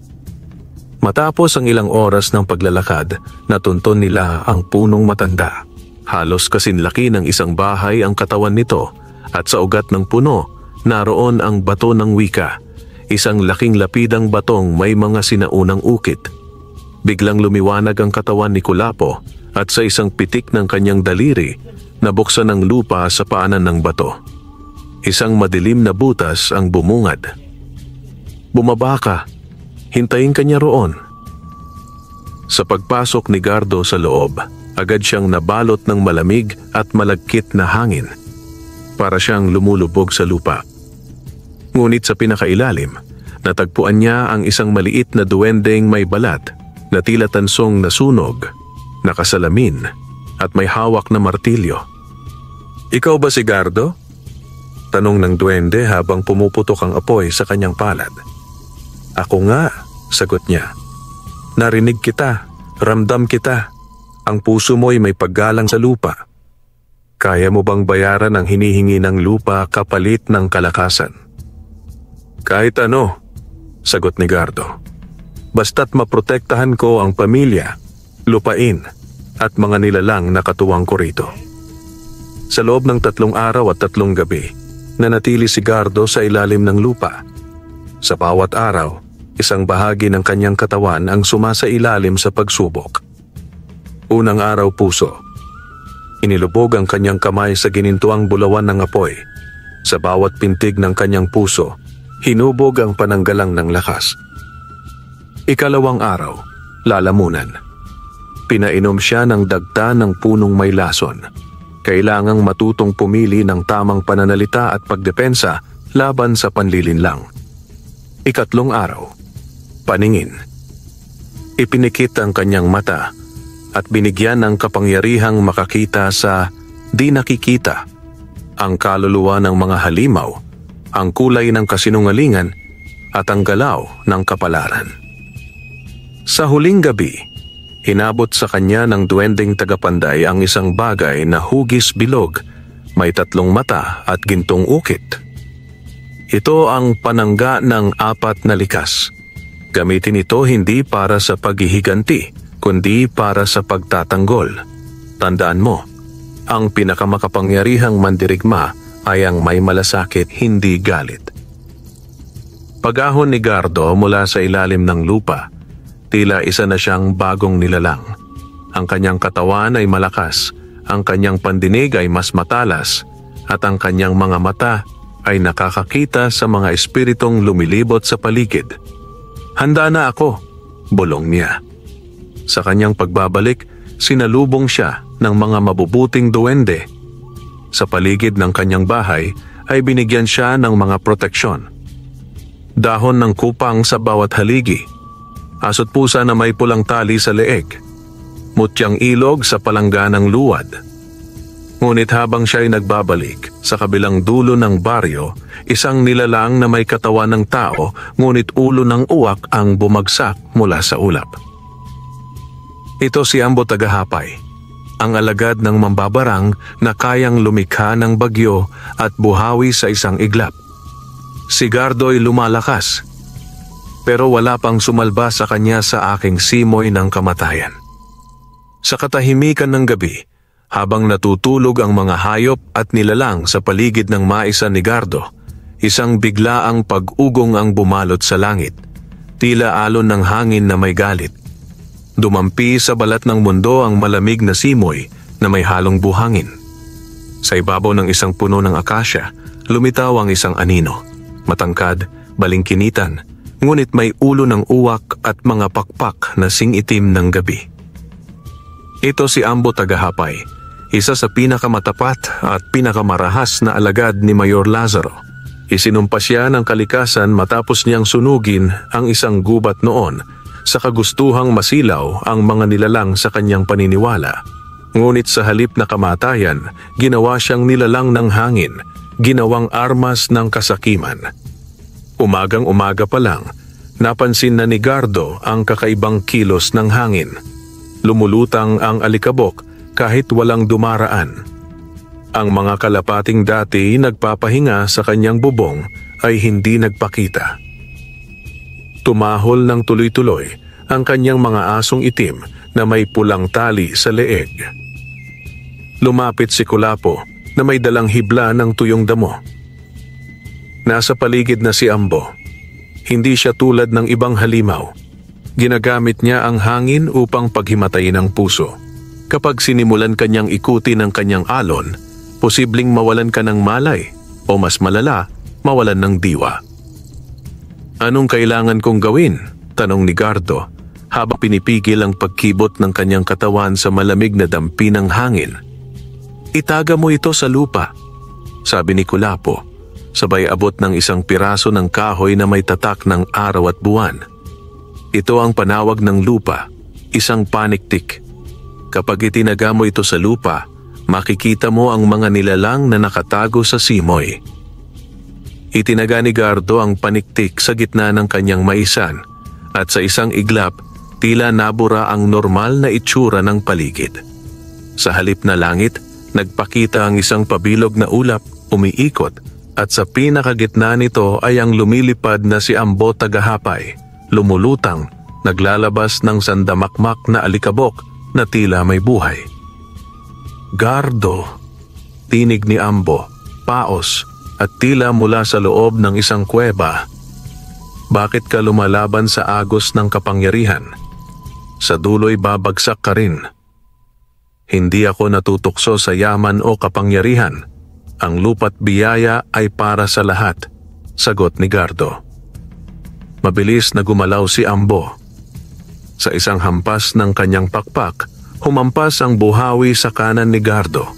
Matapos ang ilang oras ng paglalakad, natunton nila ang punong matanda. Halos kasinlaki ng isang bahay ang katawan nito at sa ugat ng puno, naroon ang bato ng wika. Isang laking lapidang batong may mga sinaunang ukit. Biglang lumiwanag ang katawan ni Kulapo at sa isang pitik ng kanyang daliri, nabuksan ang lupa sa paanan ng bato. Isang madilim na butas ang bumungad. Bumaba ka. Hintayin ka niya roon. Sa pagpasok ni Gardo sa loob, agad siyang nabalot ng malamig at malagkit na hangin. Para siyang lumulubog sa lupa. Ngunit sa pinakailalim, natagpuan niya ang isang maliit na duwendeng may balat na tila tansong nasunog, nakasalamin at may hawak na martilyo. Ikaw ba si Gardo? Tanong ng duwende habang pumuputok ang apoy sa kanyang palad. Ako nga, sagot niya. Narinig kita, ramdam kita. Ang puso mo'y may paggalang sa lupa. Kaya mo bang bayaran ang hinihingi ng lupa kapalit ng kalakasan? Kahit ano, sagot ni Gardo. Basta't maprotektahan ko ang pamilya, lupain, at mga nilalang na katuwang ko rito. Sa loob ng 3 araw at 3 gabi, nanatili si Gardo sa ilalim ng lupa. Sa bawat araw, isang bahagi ng kanyang katawan ang sumasailalim sa pagsubok. Unang araw, puso. Inilubog ang kanyang kamay sa ginintuang bulawan ng apoy. Sa bawat pintig ng kanyang puso, hinubog ang pananggalang ng lakas. Ikalawang araw, lalamunan. Pinainom siya ng dagta ng punong may lason. Kailangang matutong pumili ng tamang pananalita at pagdepensa laban sa panlilinlang. Ikatlong araw, paningin. Ipinikit ang kanyang mata at binigyan ng kapangyarihang makakita sa di nakikita, ang kaluluwa ng mga halimaw, ang kulay ng kasinungalingan at ang galaw ng kapalaran. Sa huling gabi, inabot sa kanya ng duwending tagapanday ang isang bagay na hugis bilog, may 3 mata at gintong ukit. Ito ang panangga ng 4 na likas. Gamitin ito hindi para sa paghihiganti, kundi para sa pagtatanggol. Tandaan mo, ang pinakamakapangyarihang mandirigma ay ang may malasakit, hindi galit. Pag-ahon ni Gardo mula sa ilalim ng lupa, tila isa na siyang bagong nilalang. Ang kanyang katawan ay malakas, ang kanyang pandinig ay mas matalas, at ang kanyang mga mata ay nakakakita sa mga espiritong lumilibot sa paligid. Handa na ako, bulong niya. Sa kanyang pagbabalik, sinalubong siya ng mga mabubuting duwende. Sa paligid ng kanyang bahay, ay binigyan siya ng mga proteksyon. Dahon ng kupang sa bawat haligi, aso't pusa na may pulang tali sa leeg, mutyang ilog sa palangganang luwad. Ngunit habang siya'y nagbabalik, sa kabilang dulo ng baryo, isang nilalang na may katawan ng tao ngunit ulo ng uwak ang bumagsak mula sa ulap. Ito si Ambo Tagahapay, ang alagad ng mambabarang na kayang lumikha ng bagyo at buhawi sa isang iglap. Si Gardo'y lumalakas, pero wala pang sumalba sa kanya sa aking simoy ng kamatayan. Sa katahimikan ng gabi, habang natutulog ang mga hayop at nilalang sa paligid ng maisan ni Gardo, isang biglaang pag-ugong ang bumalot sa langit, tila alon ng hangin na may galit. Dumampi sa balat ng mundo ang malamig na simoy na may halong buhangin. Sa ibabaw ng isang puno ng akasya, lumitaw ang isang anino. Matangkad, balingkinitan, ngunit may ulo ng uwak at mga pakpak na singitim ng gabi. Ito si Ambo Tagahapay, isa sa pinakamatapat at pinakamarahas na alagad ni Mayor Lazaro. Isinumpa siya ng kalikasan matapos niyang sunugin ang isang gubat noon sa kagustuhang masilaw ang mga nilalang sa kanyang paniniwala. Ngunit sa halip na kamatayan, ginawa siyang nilalang ng hangin, ginawang armas ng kasakiman. Umagang-umaga pa lang, napansin na ni Gardo ang kakaibang kilos ng hangin. Lumulutang ang alikabok kahit walang dumaraan. Ang mga kalapating dati nagpapahinga sa kanyang bubong ay hindi nagpakita. Tumahol ng tuloy-tuloy ang kanyang mga asong itim na may pulang tali sa leeg. Lumapit si Kulapo na may dalang hibla ng tuyong damo. Nasa paligid na si Ambo. Hindi siya tulad ng ibang halimaw. Ginagamit niya ang hangin upang paghimatayin ang puso. Kapag sinimulan kanyang ikuti ng kanyang alon, posibleng mawalan ka ng malay o mas malala, mawalan ng diwa. Anong kailangan kong gawin? Tanong ni Gardo habang pinipigil ang pagkibot ng kanyang katawan sa malamig na dampi ng hangin. Itaga mo ito sa lupa, sabi ni Kulapo, sabay abot ng isang piraso ng kahoy na may tatak ng araw at buwan. Ito ang panawag ng lupa, isang paniktik. Kapag itinaga mo ito sa lupa, makikita mo ang mga nilalang na nakatago sa simoy. Itinaga ni Gardo ang paniktik sa gitna ng kanyang maisan at sa isang iglap, tila nabura ang normal na itsura ng paligid. Sa halip na langit, nagpakita ang isang pabilog na ulap, umiikot, at sa pinakagitna nito ay ang lumilipad na si Ambo Tagahapay, lumulutang, naglalabas ng sandamakmak na alikabok na tila may buhay. Gardo, tinig ni Ambo, paos, at tila mula sa loob ng isang kuweba. Bakit ka lumalaban sa agos ng kapangyarihan? Sa dulo'y babagsak ka rin. Hindi ako natutukso sa yaman o kapangyarihan. Ang lupa't biyaya ay para sa lahat, sagot ni Gardo. Mabilis na gumalaw si Ambo. Sa isang hampas ng kanyang pakpak, humampas ang buhawi sa kanan ni Gardo.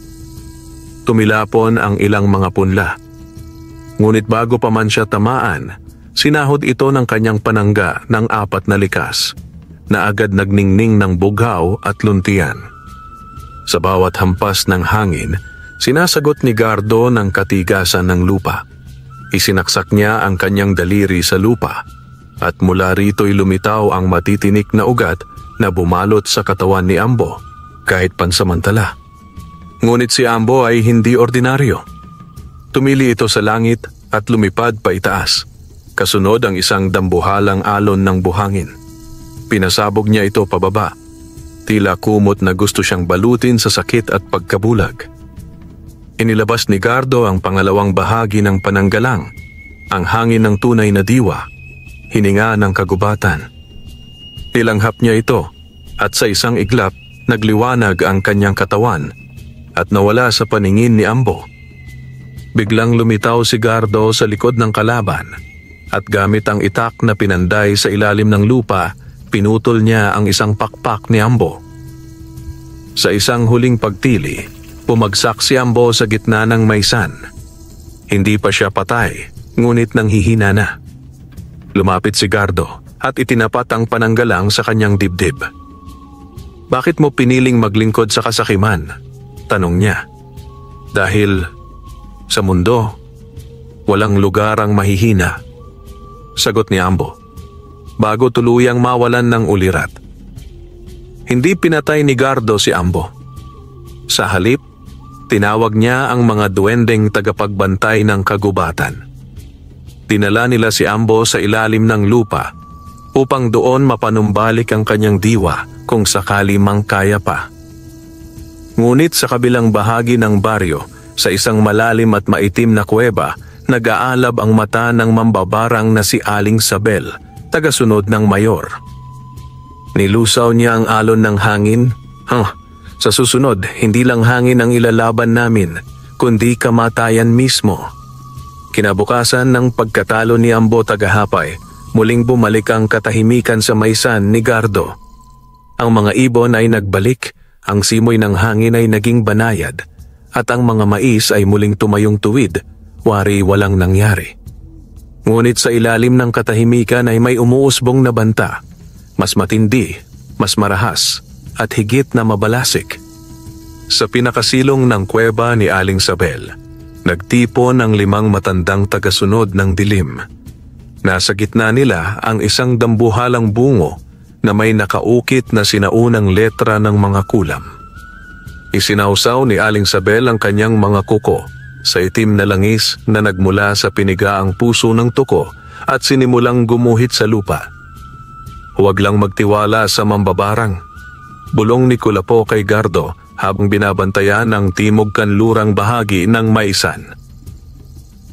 Tumilapon ang ilang mga punla. Ngunit bago pa man siya tamaan, sinahod ito ng kanyang panangga ng 4 na likas, na agad nagningning ng bughaw at luntian. Sa bawat hampas ng hangin, sinasagot ni Gardo ng katigasan ng lupa. Isinaksak niya ang kanyang daliri sa lupa at mula rito'y lumitaw ang matitinik na ugat na bumalot sa katawan ni Ambo kahit pansamantala. Ngunit si Ambo ay hindi ordinaryo. Tumili ito sa langit at lumipad pa itaas. Kasunod ang isang dambuhalang alon ng buhangin. Pinasabog niya ito pababa. Tila kumot na gusto siyang balutin sa sakit at pagkabulag. Inilabas ni Gardo ang pangalawang bahagi ng pananggalang, ang hangin ng tunay na diwa, hininga ng kagubatan. Nilanghap niya ito at sa isang iglap nagliwanag ang kanyang katawan at nawala sa paningin ni Ambo. Biglang lumitaw si Gardo sa likod ng kalaban at gamit ang itak na pinanday sa ilalim ng lupa, pinutol niya ang isang pakpak ni Ambo. Sa isang huling pagtili, pumagsak si Ambo sa gitna ng maisan. Hindi pa siya patay, ngunit nanghihina na. Lumapit si Gardo at itinapat ang pananggalang sa kanyang dibdib. "Bakit mo piniling maglingkod sa kasakiman?" tanong niya. "Dahil sa mundo, walang lugar ang mahihina," sagot ni Ambo, bago tuluyang mawalan ng ulirat. Hindi pinatay ni Gardo si Ambo. Sa halip, tinawag niya ang mga duwendeng tagapagbantay ng kagubatan. Dinala nila si Ambo sa ilalim ng lupa upang doon mapanumbalik ang kanyang diwa kung sakali mang kaya pa. Ngunit sa kabilang bahagi ng baryo, sa isang malalim at maitim na kuweba, nag-aalab ang mata ng mambabarang na si Aling Sabel, tagasunod ng mayor. Nilusaw niya ang alon ng hangin. Sa susunod, hindi lang hangin ang ilalaban namin, kundi kamatayan mismo. Kinabukasan ng pagkatalo ni Ambo Tagahapay, muling bumalik ang katahimikan sa maysan ni Gardo. Ang mga ibon ay nagbalik, ang simoy ng hangin ay naging banayad, at ang mga mais ay muling tumayong tuwid, wari walang nangyari. Ngunit sa ilalim ng katahimikan ay may umuusbong na banta, mas matindi, mas marahas, at higit na mabalasik. Sa pinakasilong ng kuweba ni Aling Sabel, nagtipon ang 5 matandang tagasunod ng dilim. Nasa gitna nila ang isang dambuhalang bungo na may nakaukit na sinaunang letra ng mga kulam. Isinausaw ni Aling Sabel ang kanyang mga kuko sa itim na langis na nagmula sa pinigaang puso ng tuko at sinimulang gumuhit sa lupa. "Huwag lang magtiwala sa mambabarang," bulong ni Kulapo kay Gardo habang binabantayan ang timog kanlurang bahagi ng maisan.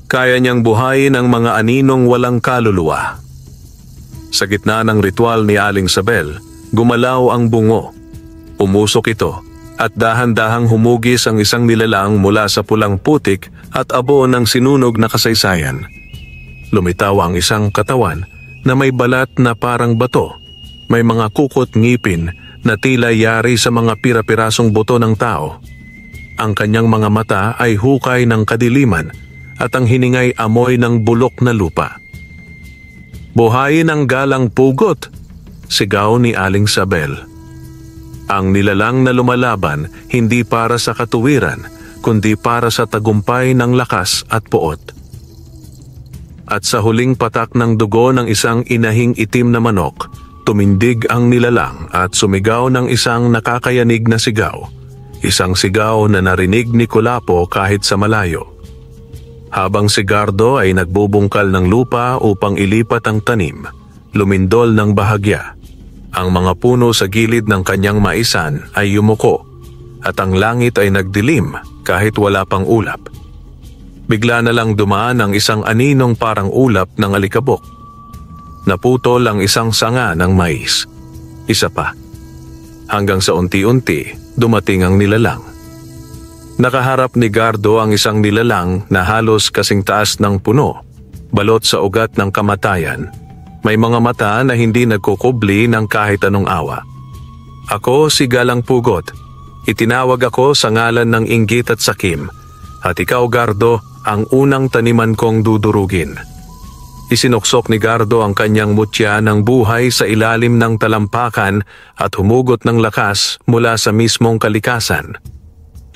Kaya niyang buhayin ang mga aninong walang kaluluwa. Sa gitna ng ritual ni Aling Sabel, gumalaw ang bungo. Umusok ito at dahan-dahang humugis ang isang nilalang mula sa pulang putik at abo ng sinunog na kasaysayan. Lumitaw ang isang katawan na may balat na parang bato, may mga kukot ngipin na tila yari sa mga pira-pirasong buto ng tao. Ang kanyang mga mata ay hukay ng kadiliman at ang hiningay amoy ng bulok na lupa. "Buhayin ang galang pugot!" sigaw ni Aling Sabel. Ang nilalang na lumalaban hindi para sa katuwiran, kundi para sa tagumpay ng lakas at puot. At sa huling patak ng dugo ng isang inahing itim na manok, tumindig ang nilalang at sumigaw ng isang nakakayanig na sigaw. Isang sigaw na narinig ni Kulapo kahit sa malayo. Habang si Gardo ay nagbubungkal ng lupa upang ilipat ang tanim, lumindol ng bahagya. Ang mga puno sa gilid ng kanyang maisan ay yumuko at ang langit ay nagdilim kahit wala pang ulap. Bigla na lang dumaan ang isang aninong parang ulap ng alikabok. Naputol ang isang sanga ng mais. Isa pa. Hanggang sa unti-unti, dumating ang nilalang. Nakaharap ni Gardo ang isang nilalang na halos kasing taas ng puno, balot sa ugat ng kamatayan. May mga mata na hindi nagkukubli ng kahit anong awa. "Ako si Galang Pugot. Itinawag ako sa ngalan ng inggit at sakim. At ikaw, Gardo, ang unang taniman kong dudurugin." Isinuksok ni Gardo ang kanyang mutya ng buhay sa ilalim ng talampakan at humugot ng lakas mula sa mismong kalikasan.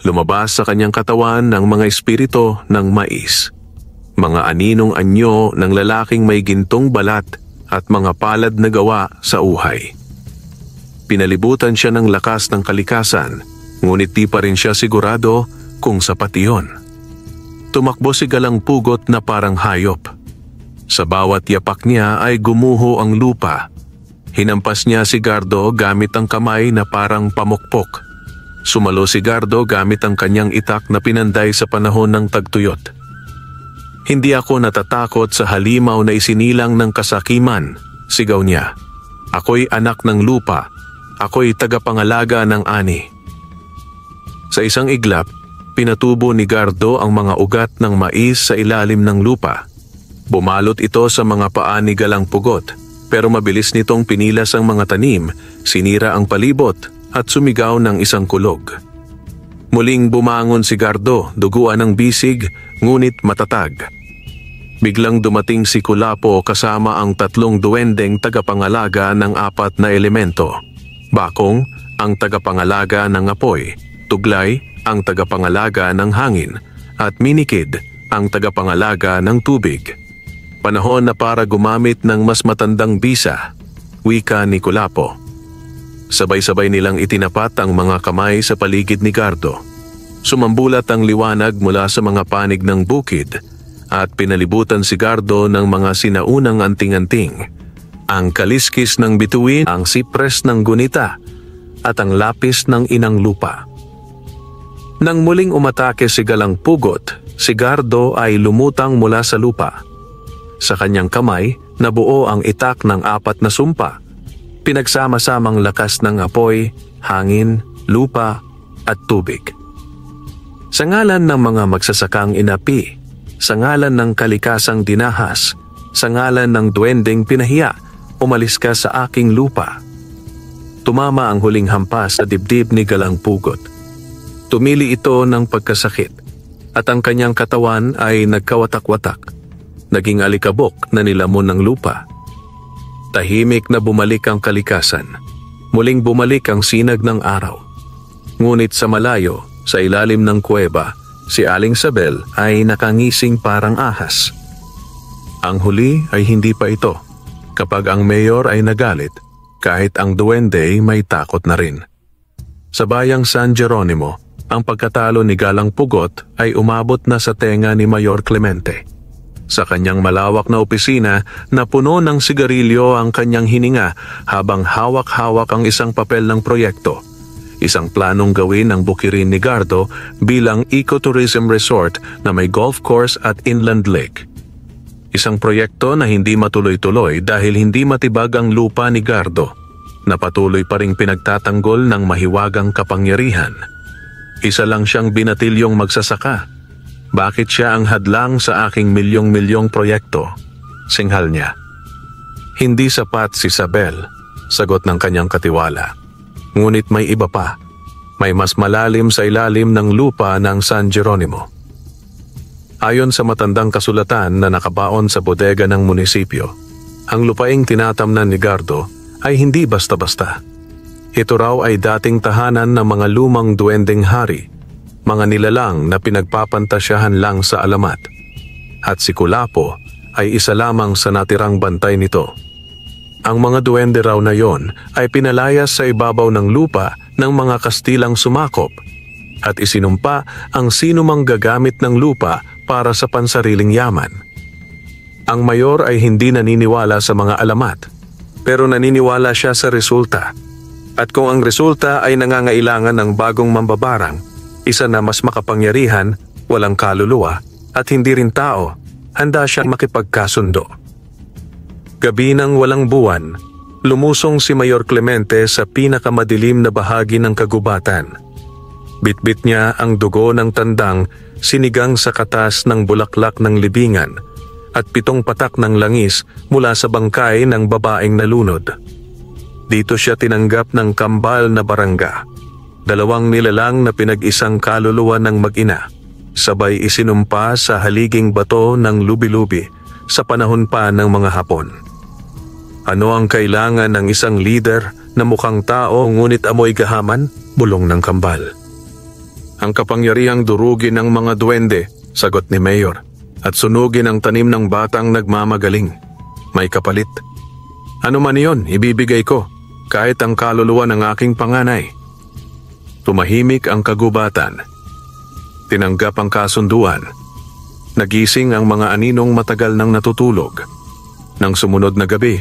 Lumabas sa kanyang katawan ng mga espiritu ng mais. Mga aninong anyo ng lalaking may gintong balat at mga palad na gawa sa uhay. Pinalibutan siya ng lakas ng kalikasan, ngunit di pa rin siya sigurado kung sapat iyon. Tumakbo si Galang Pugot na parang hayop. Sa bawat yapak niya ay gumuho ang lupa. Hinampas niya si Gardo gamit ang kamay na parang pamukpok. Sumalo si Gardo gamit ang kanyang itak na pinanday sa panahon ng tagtuyot. "Hindi ako natatakot sa halimaw na isinilang ng kasakiman," sigaw niya. "Ako'y anak ng lupa. Ako'y tagapangalaga ng ani." Sa isang iglap, pinatubo ni Gardo ang mga ugat ng mais sa ilalim ng lupa. Bumalot ito sa mga paa ni Galang Pugot, pero mabilis nitong pinilas ang mga tanim, sinira ang palibot at sumigaw ng isang kulog. Muling bumangon si Gardo, duguan ng bisig, ngunit matatag. Biglang dumating si Kulapo kasama ang 3 duwendeng tagapangalaga ng 4 na elemento. Bakong, ang tagapangalaga ng apoy, Tuglay, ang tagapangalaga ng hangin, at Minikid, ang tagapangalaga ng tubig. Panahon na para gumamit ng mas matandang bisa, wika ni Kulapo. Sabay-sabay nilang itinapat ang mga kamay sa paligid ni Gardo. Sumambulat ang liwanag mula sa mga panig ng bukid at pinalibutan si Gardo ng mga sinaunang anting-anting. Ang kaliskis ng bituin, ang sipres ng gunita, at ang lapis ng inang lupa. Nang muling umatake si Galang Pugot, si Gardo ay lumutang mula sa lupa. Sa kanyang kamay, nabuo ang itak ng 4 na sumpa, pinagsama-samang lakas ng apoy, hangin, lupa, at tubig. Sa ngalan ng mga magsasakang inapi, sa ngalan ng kalikasang dinahas, sa ngalan ng duwendeng pinahiya, umalis ka sa aking lupa. Tumama ang huling hampas sa dibdib ni Galang Pugot. Tumili ito ng pagkasakit at ang kanyang katawan ay nagkawatak-watak. Naging alikabok na nilamon ng lupa. Tahimik na bumalik ang kalikasan. Muling bumalik ang sinag ng araw. Ngunit sa malayo, sa ilalim ng kuweba, si Aling Sabel ay nakangising parang ahas. Ang huli ay hindi pa ito. Kapag ang mayor ay nagalit, kahit ang duwende may takot na rin. Sa bayang San Jeronimo, ang pagkatalo ni Galang Pugot ay umabot na sa tenga ni Mayor Clemente. Sa kanyang malawak na opisina na puno ng sigarilyo ang kanyang hininga habang hawak-hawak ang isang papel ng proyekto. Isang planong gawin ng bukirin ni Gardo bilang ecotourism resort na may golf course at inland lake. Isang proyekto na hindi matuloy-tuloy dahil hindi matibag ang lupa ni Gardo, na patuloy pa ring pinagtatanggol ng mahiwagang kapangyarihan. Isa lang siyang binatilyong magsasaka. Bakit siya ang hadlang sa aking milyong-milyong proyekto? Singhal niya. Hindi sapat si Sabel, sagot ng kanyang katiwala. Ngunit may iba pa. May mas malalim sa ilalim ng lupa ng San Jeronimo. Ayon sa matandang kasulatan na nakabaon sa bodega ng munisipyo, ang lupaing tinatamnan ni Gardo ay hindi basta-basta. Ito raw ay dating tahanan ng mga lumang duwendeng hari, mga nilalang na pinagpapantasyahan lang sa alamat. At si Kulapo ay isa lamang sa natirang bantay nito. Ang mga duwende raw na yon ay pinalayas sa ibabaw ng lupa ng mga Kastilang sumakop at isinumpa ang sinumang gagamit ng lupa para sa pansariling yaman. Ang mayor ay hindi naniniwala sa mga alamat, pero naniniwala siya sa resulta. At kung ang resulta ay nangangailangan ng bagong mambabarang, isa na mas makapangyarihan, walang kaluluwa at hindi rin tao, handa siyang makipagkasundo. Gabi ng walang buwan, lumusong si Mayor Clemente sa pinakamadilim na bahagi ng kagubatan. Bitbit niya ang dugo ng tandang sinigang sa katas ng bulaklak ng libingan at 7 patak ng langis mula sa bangkay ng babaeng nalunod. Dito siya tinanggap ng kambal na barangga, 2 nilalang na pinag-isang kaluluwa ng mag-ina, sabay isinumpa sa haliging bato ng lubi-lubi sa panahon pa ng mga Hapon. Ano ang kailangan ng isang leader na mukhang tao ngunit amoy gahaman? Bulong ng kambal. Ang kapangyarihang durugin ng mga duwende, sagot ni Mayor, at sunugin ang tanim ng batang nagmamagaling. May kapalit. Ano man iyon, ibibigay ko, kahit ang kaluluwa ng aking panganay. Tumahimik ang kagubatan. Tinanggap ang kasunduan. Nagising ang mga aninong matagal nang natutulog. Nang sumunod na gabi,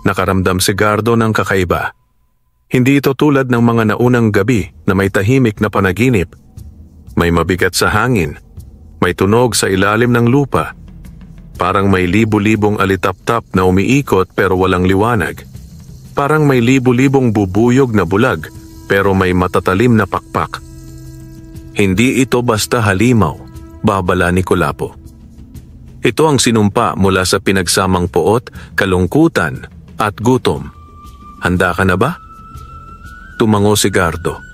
nakaramdam si Gardo ng kakaiba. Hindi ito tulad ng mga naunang gabi na may tahimik na panaginip. May mabigat sa hangin, may tunog sa ilalim ng lupa. Parang may libu-libong alitap-tap na umiikot pero walang liwanag. Parang may libu-libong bubuyog na bulag pero may matatalim na pakpak. Hindi ito basta halimaw, babala ni Kulapo. Ito ang sinumpa mula sa pinagsamang poot, kalungkutan at gutom. Handa ka na ba? Tumango si Gardo.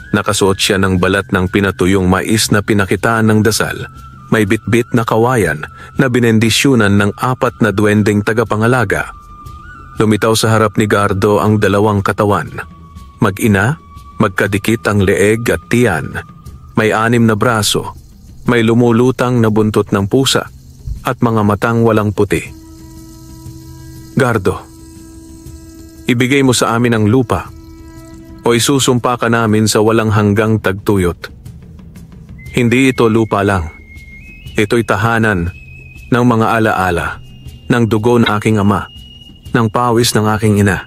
Nakasuot siya ng balat ng pinatuyong mais na pinakitaan ng dasal may bitbit na kawayan na binendisyunan ng 4 na duwending tagapangalaga. Lumitaw sa harap ni Gardo ang 2 katawan. Mag-ina, magkadikit ang leeg at tiyan. May 6 na braso, may lumulutang na buntot ng pusa at mga matang walang puti. Gardo, ibigay mo sa amin ang lupa o isusumpa ka namin sa walang hanggang tagtuyot. Hindi ito lupa lang. Ito'y tahanan ng mga alaala, ng dugo ng aking ama, ng pawis ng aking ina.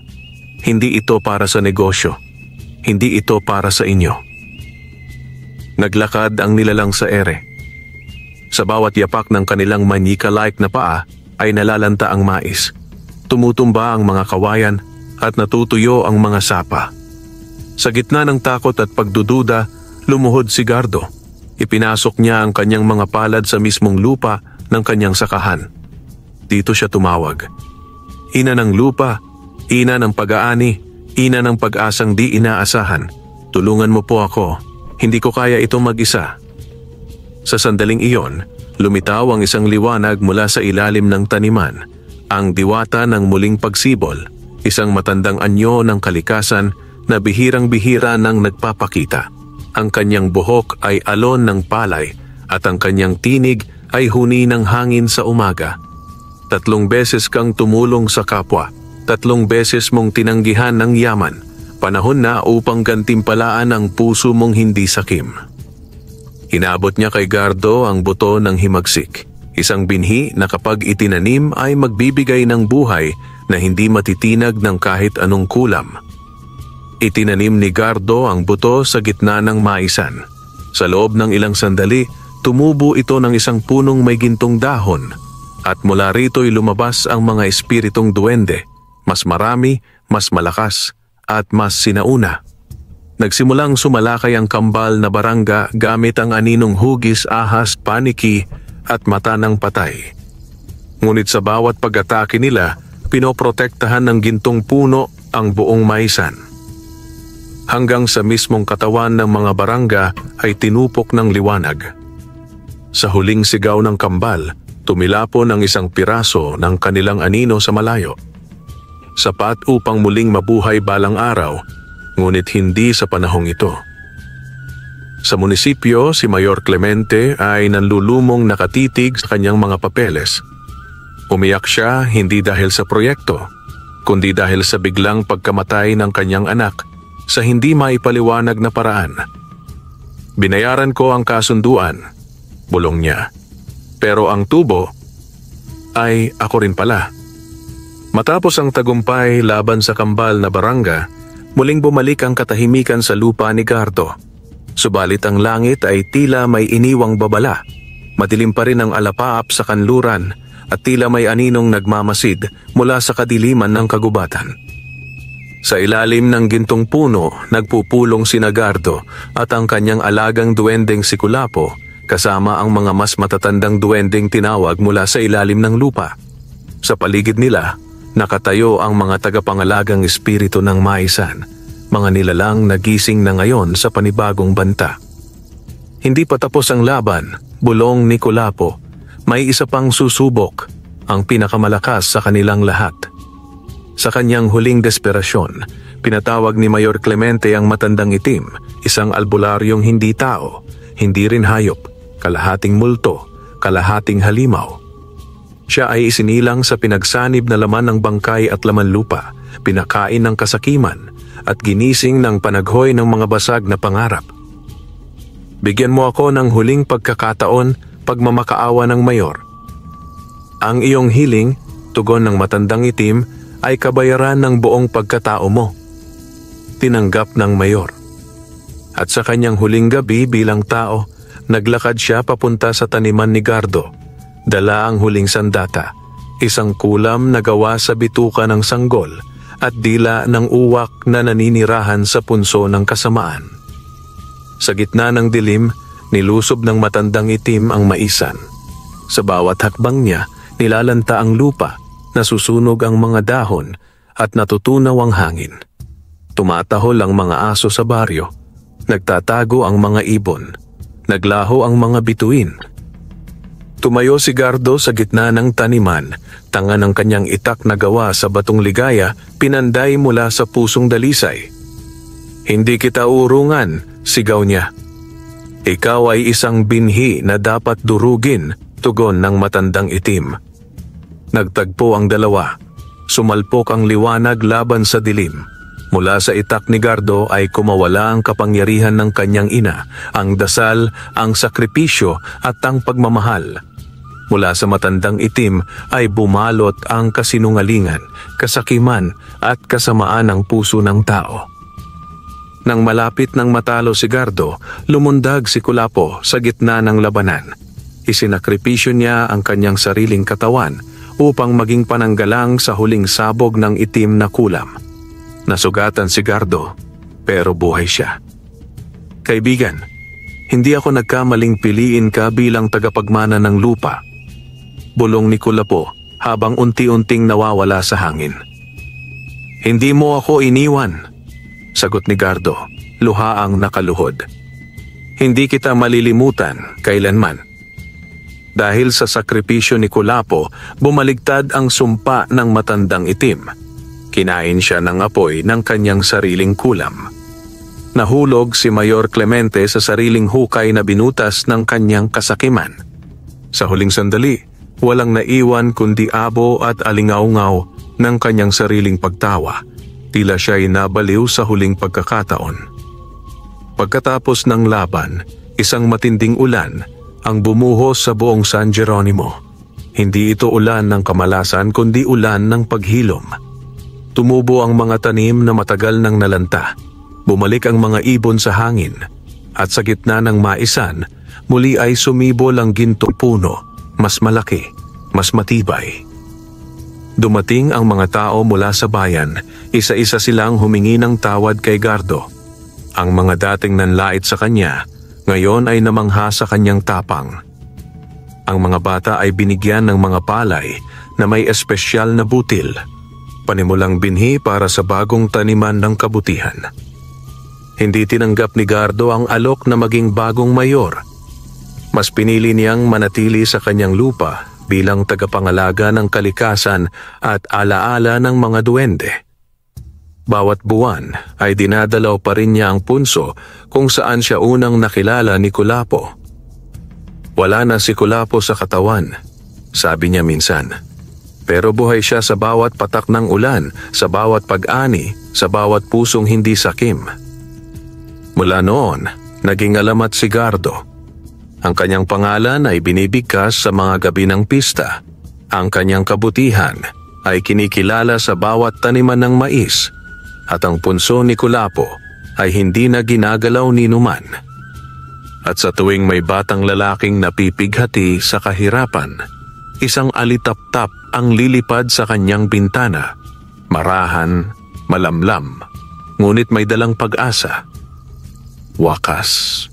Hindi ito para sa negosyo. Hindi ito para sa inyo. Naglakad ang nilalang sa ere. Sa bawat yapak ng kanilang manika-like na paa ay nalalanta ang mais. Tumutumba ang mga kawayan at natutuyo ang mga sapa. Sa gitna ng takot at pagdududa, lumuhod si Gardo. Ipinasok niya ang kanyang mga palad sa mismong lupa ng kanyang sakahan. Dito siya tumawag. Ina ng lupa, ina ng pag-aani, ina ng pag-asang di inaasahan. Tulungan mo po ako. Hindi ko kaya ito mag-isa. Sa sandaling iyon, lumitaw ang isang liwanag mula sa ilalim ng taniman. Ang diwata ng muling pagsibol, isang matandang anyo ng kalikasan na bihirang-bihira nang nagpapakita. Ang kanyang buhok ay alon ng palay at ang kanyang tinig ay huni ng hangin sa umaga. 3 beses kang tumulong sa kapwa, 3 beses mong tinanggihan ng yaman. Panahon na upang gantimpalaan ang puso mong hindi sakim. Inabot niya kay Gardo ang buto ng himagsik, isang binhi na kapag itinanim ay magbibigay ng buhay na hindi matitinag ng kahit anong kulam. Itinanim ni Gardo ang buto sa gitna ng maisan. Sa loob ng ilang sandali, tumubo ito ng isang punong may gintong dahon at mula rito'y lumabas ang mga espiritong duwende, mas marami, mas malakas at mas sinauna. Nagsimulang sumalakay ang kambal na barangga gamit ang aninong hugis, ahas, paniki at mata ng patay. Ngunit sa bawat pag-atake nila, pinoprotektahan ng gintong puno ang buong maisan. Hanggang sa mismong katawan ng mga barangga ay tinupok ng liwanag. Sa huling sigaw ng kambal, tumilapon ang isang piraso ng kanilang anino sa malayo. Sapat upang muling mabuhay balang araw, ngunit hindi sa panahong ito. Sa munisipyo, si Mayor Clemente ay nanlulumong nakatitig sa kanyang mga papeles. Umiyak siya hindi dahil sa proyekto, kundi dahil sa biglang pagkamatay ng kanyang anak sa hindi maipaliwanag na paraan. Binayaran ko ang kasunduan, bulong niya. Pero ang tubo ay ako rin pala. Matapos ang tagumpay laban sa kambal na barangga, muling bumalik ang katahimikan sa lupa ni Gardo. Subalit ang langit ay tila may iniwang babala. Madilim pa rin ang alapaap sa kanluran at tila may aninong nagmamasid mula sa kadiliman ng kagubatan. Sa ilalim ng gintong puno, nagpupulong si Gardo at ang kanyang alagang duwendeng si Kulapo kasama ang mga mas matatandang duwendeng tinawag mula sa ilalim ng lupa. Sa paligid nila, nakatayo ang mga tagapangalagang espiritu ng maisan, mga nilalang nagising na ngayon sa panibagong banta. Hindi pa tapos ang laban, bulong ni Kulapo. May isa pang susubok, ang pinakamalakas sa kanilang lahat. Sa kanyang huling desperasyon, pinatawag ni Mayor Clemente ang matandang itim, isang albularyong hindi tao, hindi rin hayop, kalahating multo, kalahating halimaw. Siya ay isinilang sa pinagsanib na laman ng bangkay at laman lupa, pinakain ng kasakiman, at ginising ng panaghoy ng mga basag na pangarap. Bigyan mo ako ng huling pagkakataon, pagmamakaawa ng Mayor. Ang iyong hiling, tugon ng matandang itim, ay kabayaran ng buong pagkatao mo. Tinanggap ng Mayor. At sa kanyang huling gabi bilang tao, naglakad siya papunta sa taniman ni Gardo. Dala ang huling sandata, isang kulam na gawa sa bituka ng sanggol at dila ng uwak na naninirahan sa punso ng kasamaan. Sa gitna ng dilim, nilusob ng matandang itim ang maisan. Sa bawat hakbang niya, nilalanta ang lupa, nasusunog ang mga dahon at natutunaw ang hangin. Tumatahol ang mga aso sa baryo, nagtatago ang mga ibon, naglaho ang mga bituin. Tumayo si Gardo sa gitna ng taniman, tanga ng kanyang itak na gawa sa batong ligaya, pinanday mula sa pusong dalisay. "Hindi kita urungan," sigaw niya. "Ikaw ay isang binhi na dapat durugin," tugon ng matandang itim. Nagtagpo ang dalawa. Sumalpok ang liwanag laban sa dilim. Mula sa itak ni Gardo ay kumawala ang kapangyarihan ng kanyang ina, ang dasal, ang sakripisyo at ang pagmamahal. Mula sa matandang itim ay bumalot ang kasinungalingan, kasakiman at kasamaan ng puso ng tao. Nang malapit ng matalo si Gardo, lumundag si Kulapo sa gitna ng labanan. Isinakripisyo niya ang kanyang sariling katawan upang maging pananggalang sa huling sabog ng itim na kulam. Nasugatan si Gardo, pero buhay siya. "Kaibigan, hindi ako nagkamaling piliin ka bilang tagapagmana ng lupa," bulong ni Kulapo habang unti-unting nawawala sa hangin. "Hindi mo ako iniwan," sagot ni Gardo, luhaang nakaluhod. "Hindi kita malilimutan kailanman." Dahil sa sakripisyo ni Kulapo, bumaligtad ang sumpa ng matandang itim. Kinain siya ng apoy ng kanyang sariling kulam. Nahulog si Mayor Clemente sa sariling hukay na binutas ng kanyang kasakiman. Sa huling sandali, walang naiwan kundi abo at alingaungaw ng kanyang sariling pagtawa. Tila siya'y nabaliw sa huling pagkakataon. Pagkatapos ng laban, isang matinding ulan ang bumuhos sa buong San Jeronimo. Hindi ito ulan ng kamalasan kundi ulan ng paghilom. Tumubo ang mga tanim na matagal nang nalanta. Bumalik ang mga ibon sa hangin. At sa gitna ng maisan, muli ay sumibol ang gintong puno, mas malaki, mas matibay. Dumating ang mga tao mula sa bayan, isa-isa silang humingi ng tawad kay Gardo. Ang mga dating nanlait sa kanya, ngayon ay namangha sa kanyang tapang. Ang mga bata ay binigyan ng mga palay na may espesyal na butil, panimulang binhi para sa bagong taniman ng kabutihan. Hindi tinanggap ni Gardo ang alok na maging bagong mayor. Mas pinili niyang manatili sa kanyang lupa bilang tagapangalaga ng kalikasan at alaala ng mga duwende. Bawat buwan ay dinadalaw pa rin niya ang punso kung saan siya unang nakilala ni Kulapo. "Wala na si Kulapo sa katawan," sabi niya minsan. Pero buhay siya sa bawat patak ng ulan, sa bawat pag-ani, sa bawat pusong hindi sakim. Mula noon, naging alamat si Gardo. Ang kanyang pangalan ay binibigkas sa mga gabi ng pista. Ang kanyang kabutihan ay kinikilala sa bawat taniman ng mais. At ang punso ni Kulapo ay hindi na ginagalaw ni numan. At sa tuwing may batang lalaking napipighati sa kahirapan, isang alitap-tap ang lilipad sa kanyang bintana. Marahan, malamlam, ngunit may dalang pag-asa. Wakas.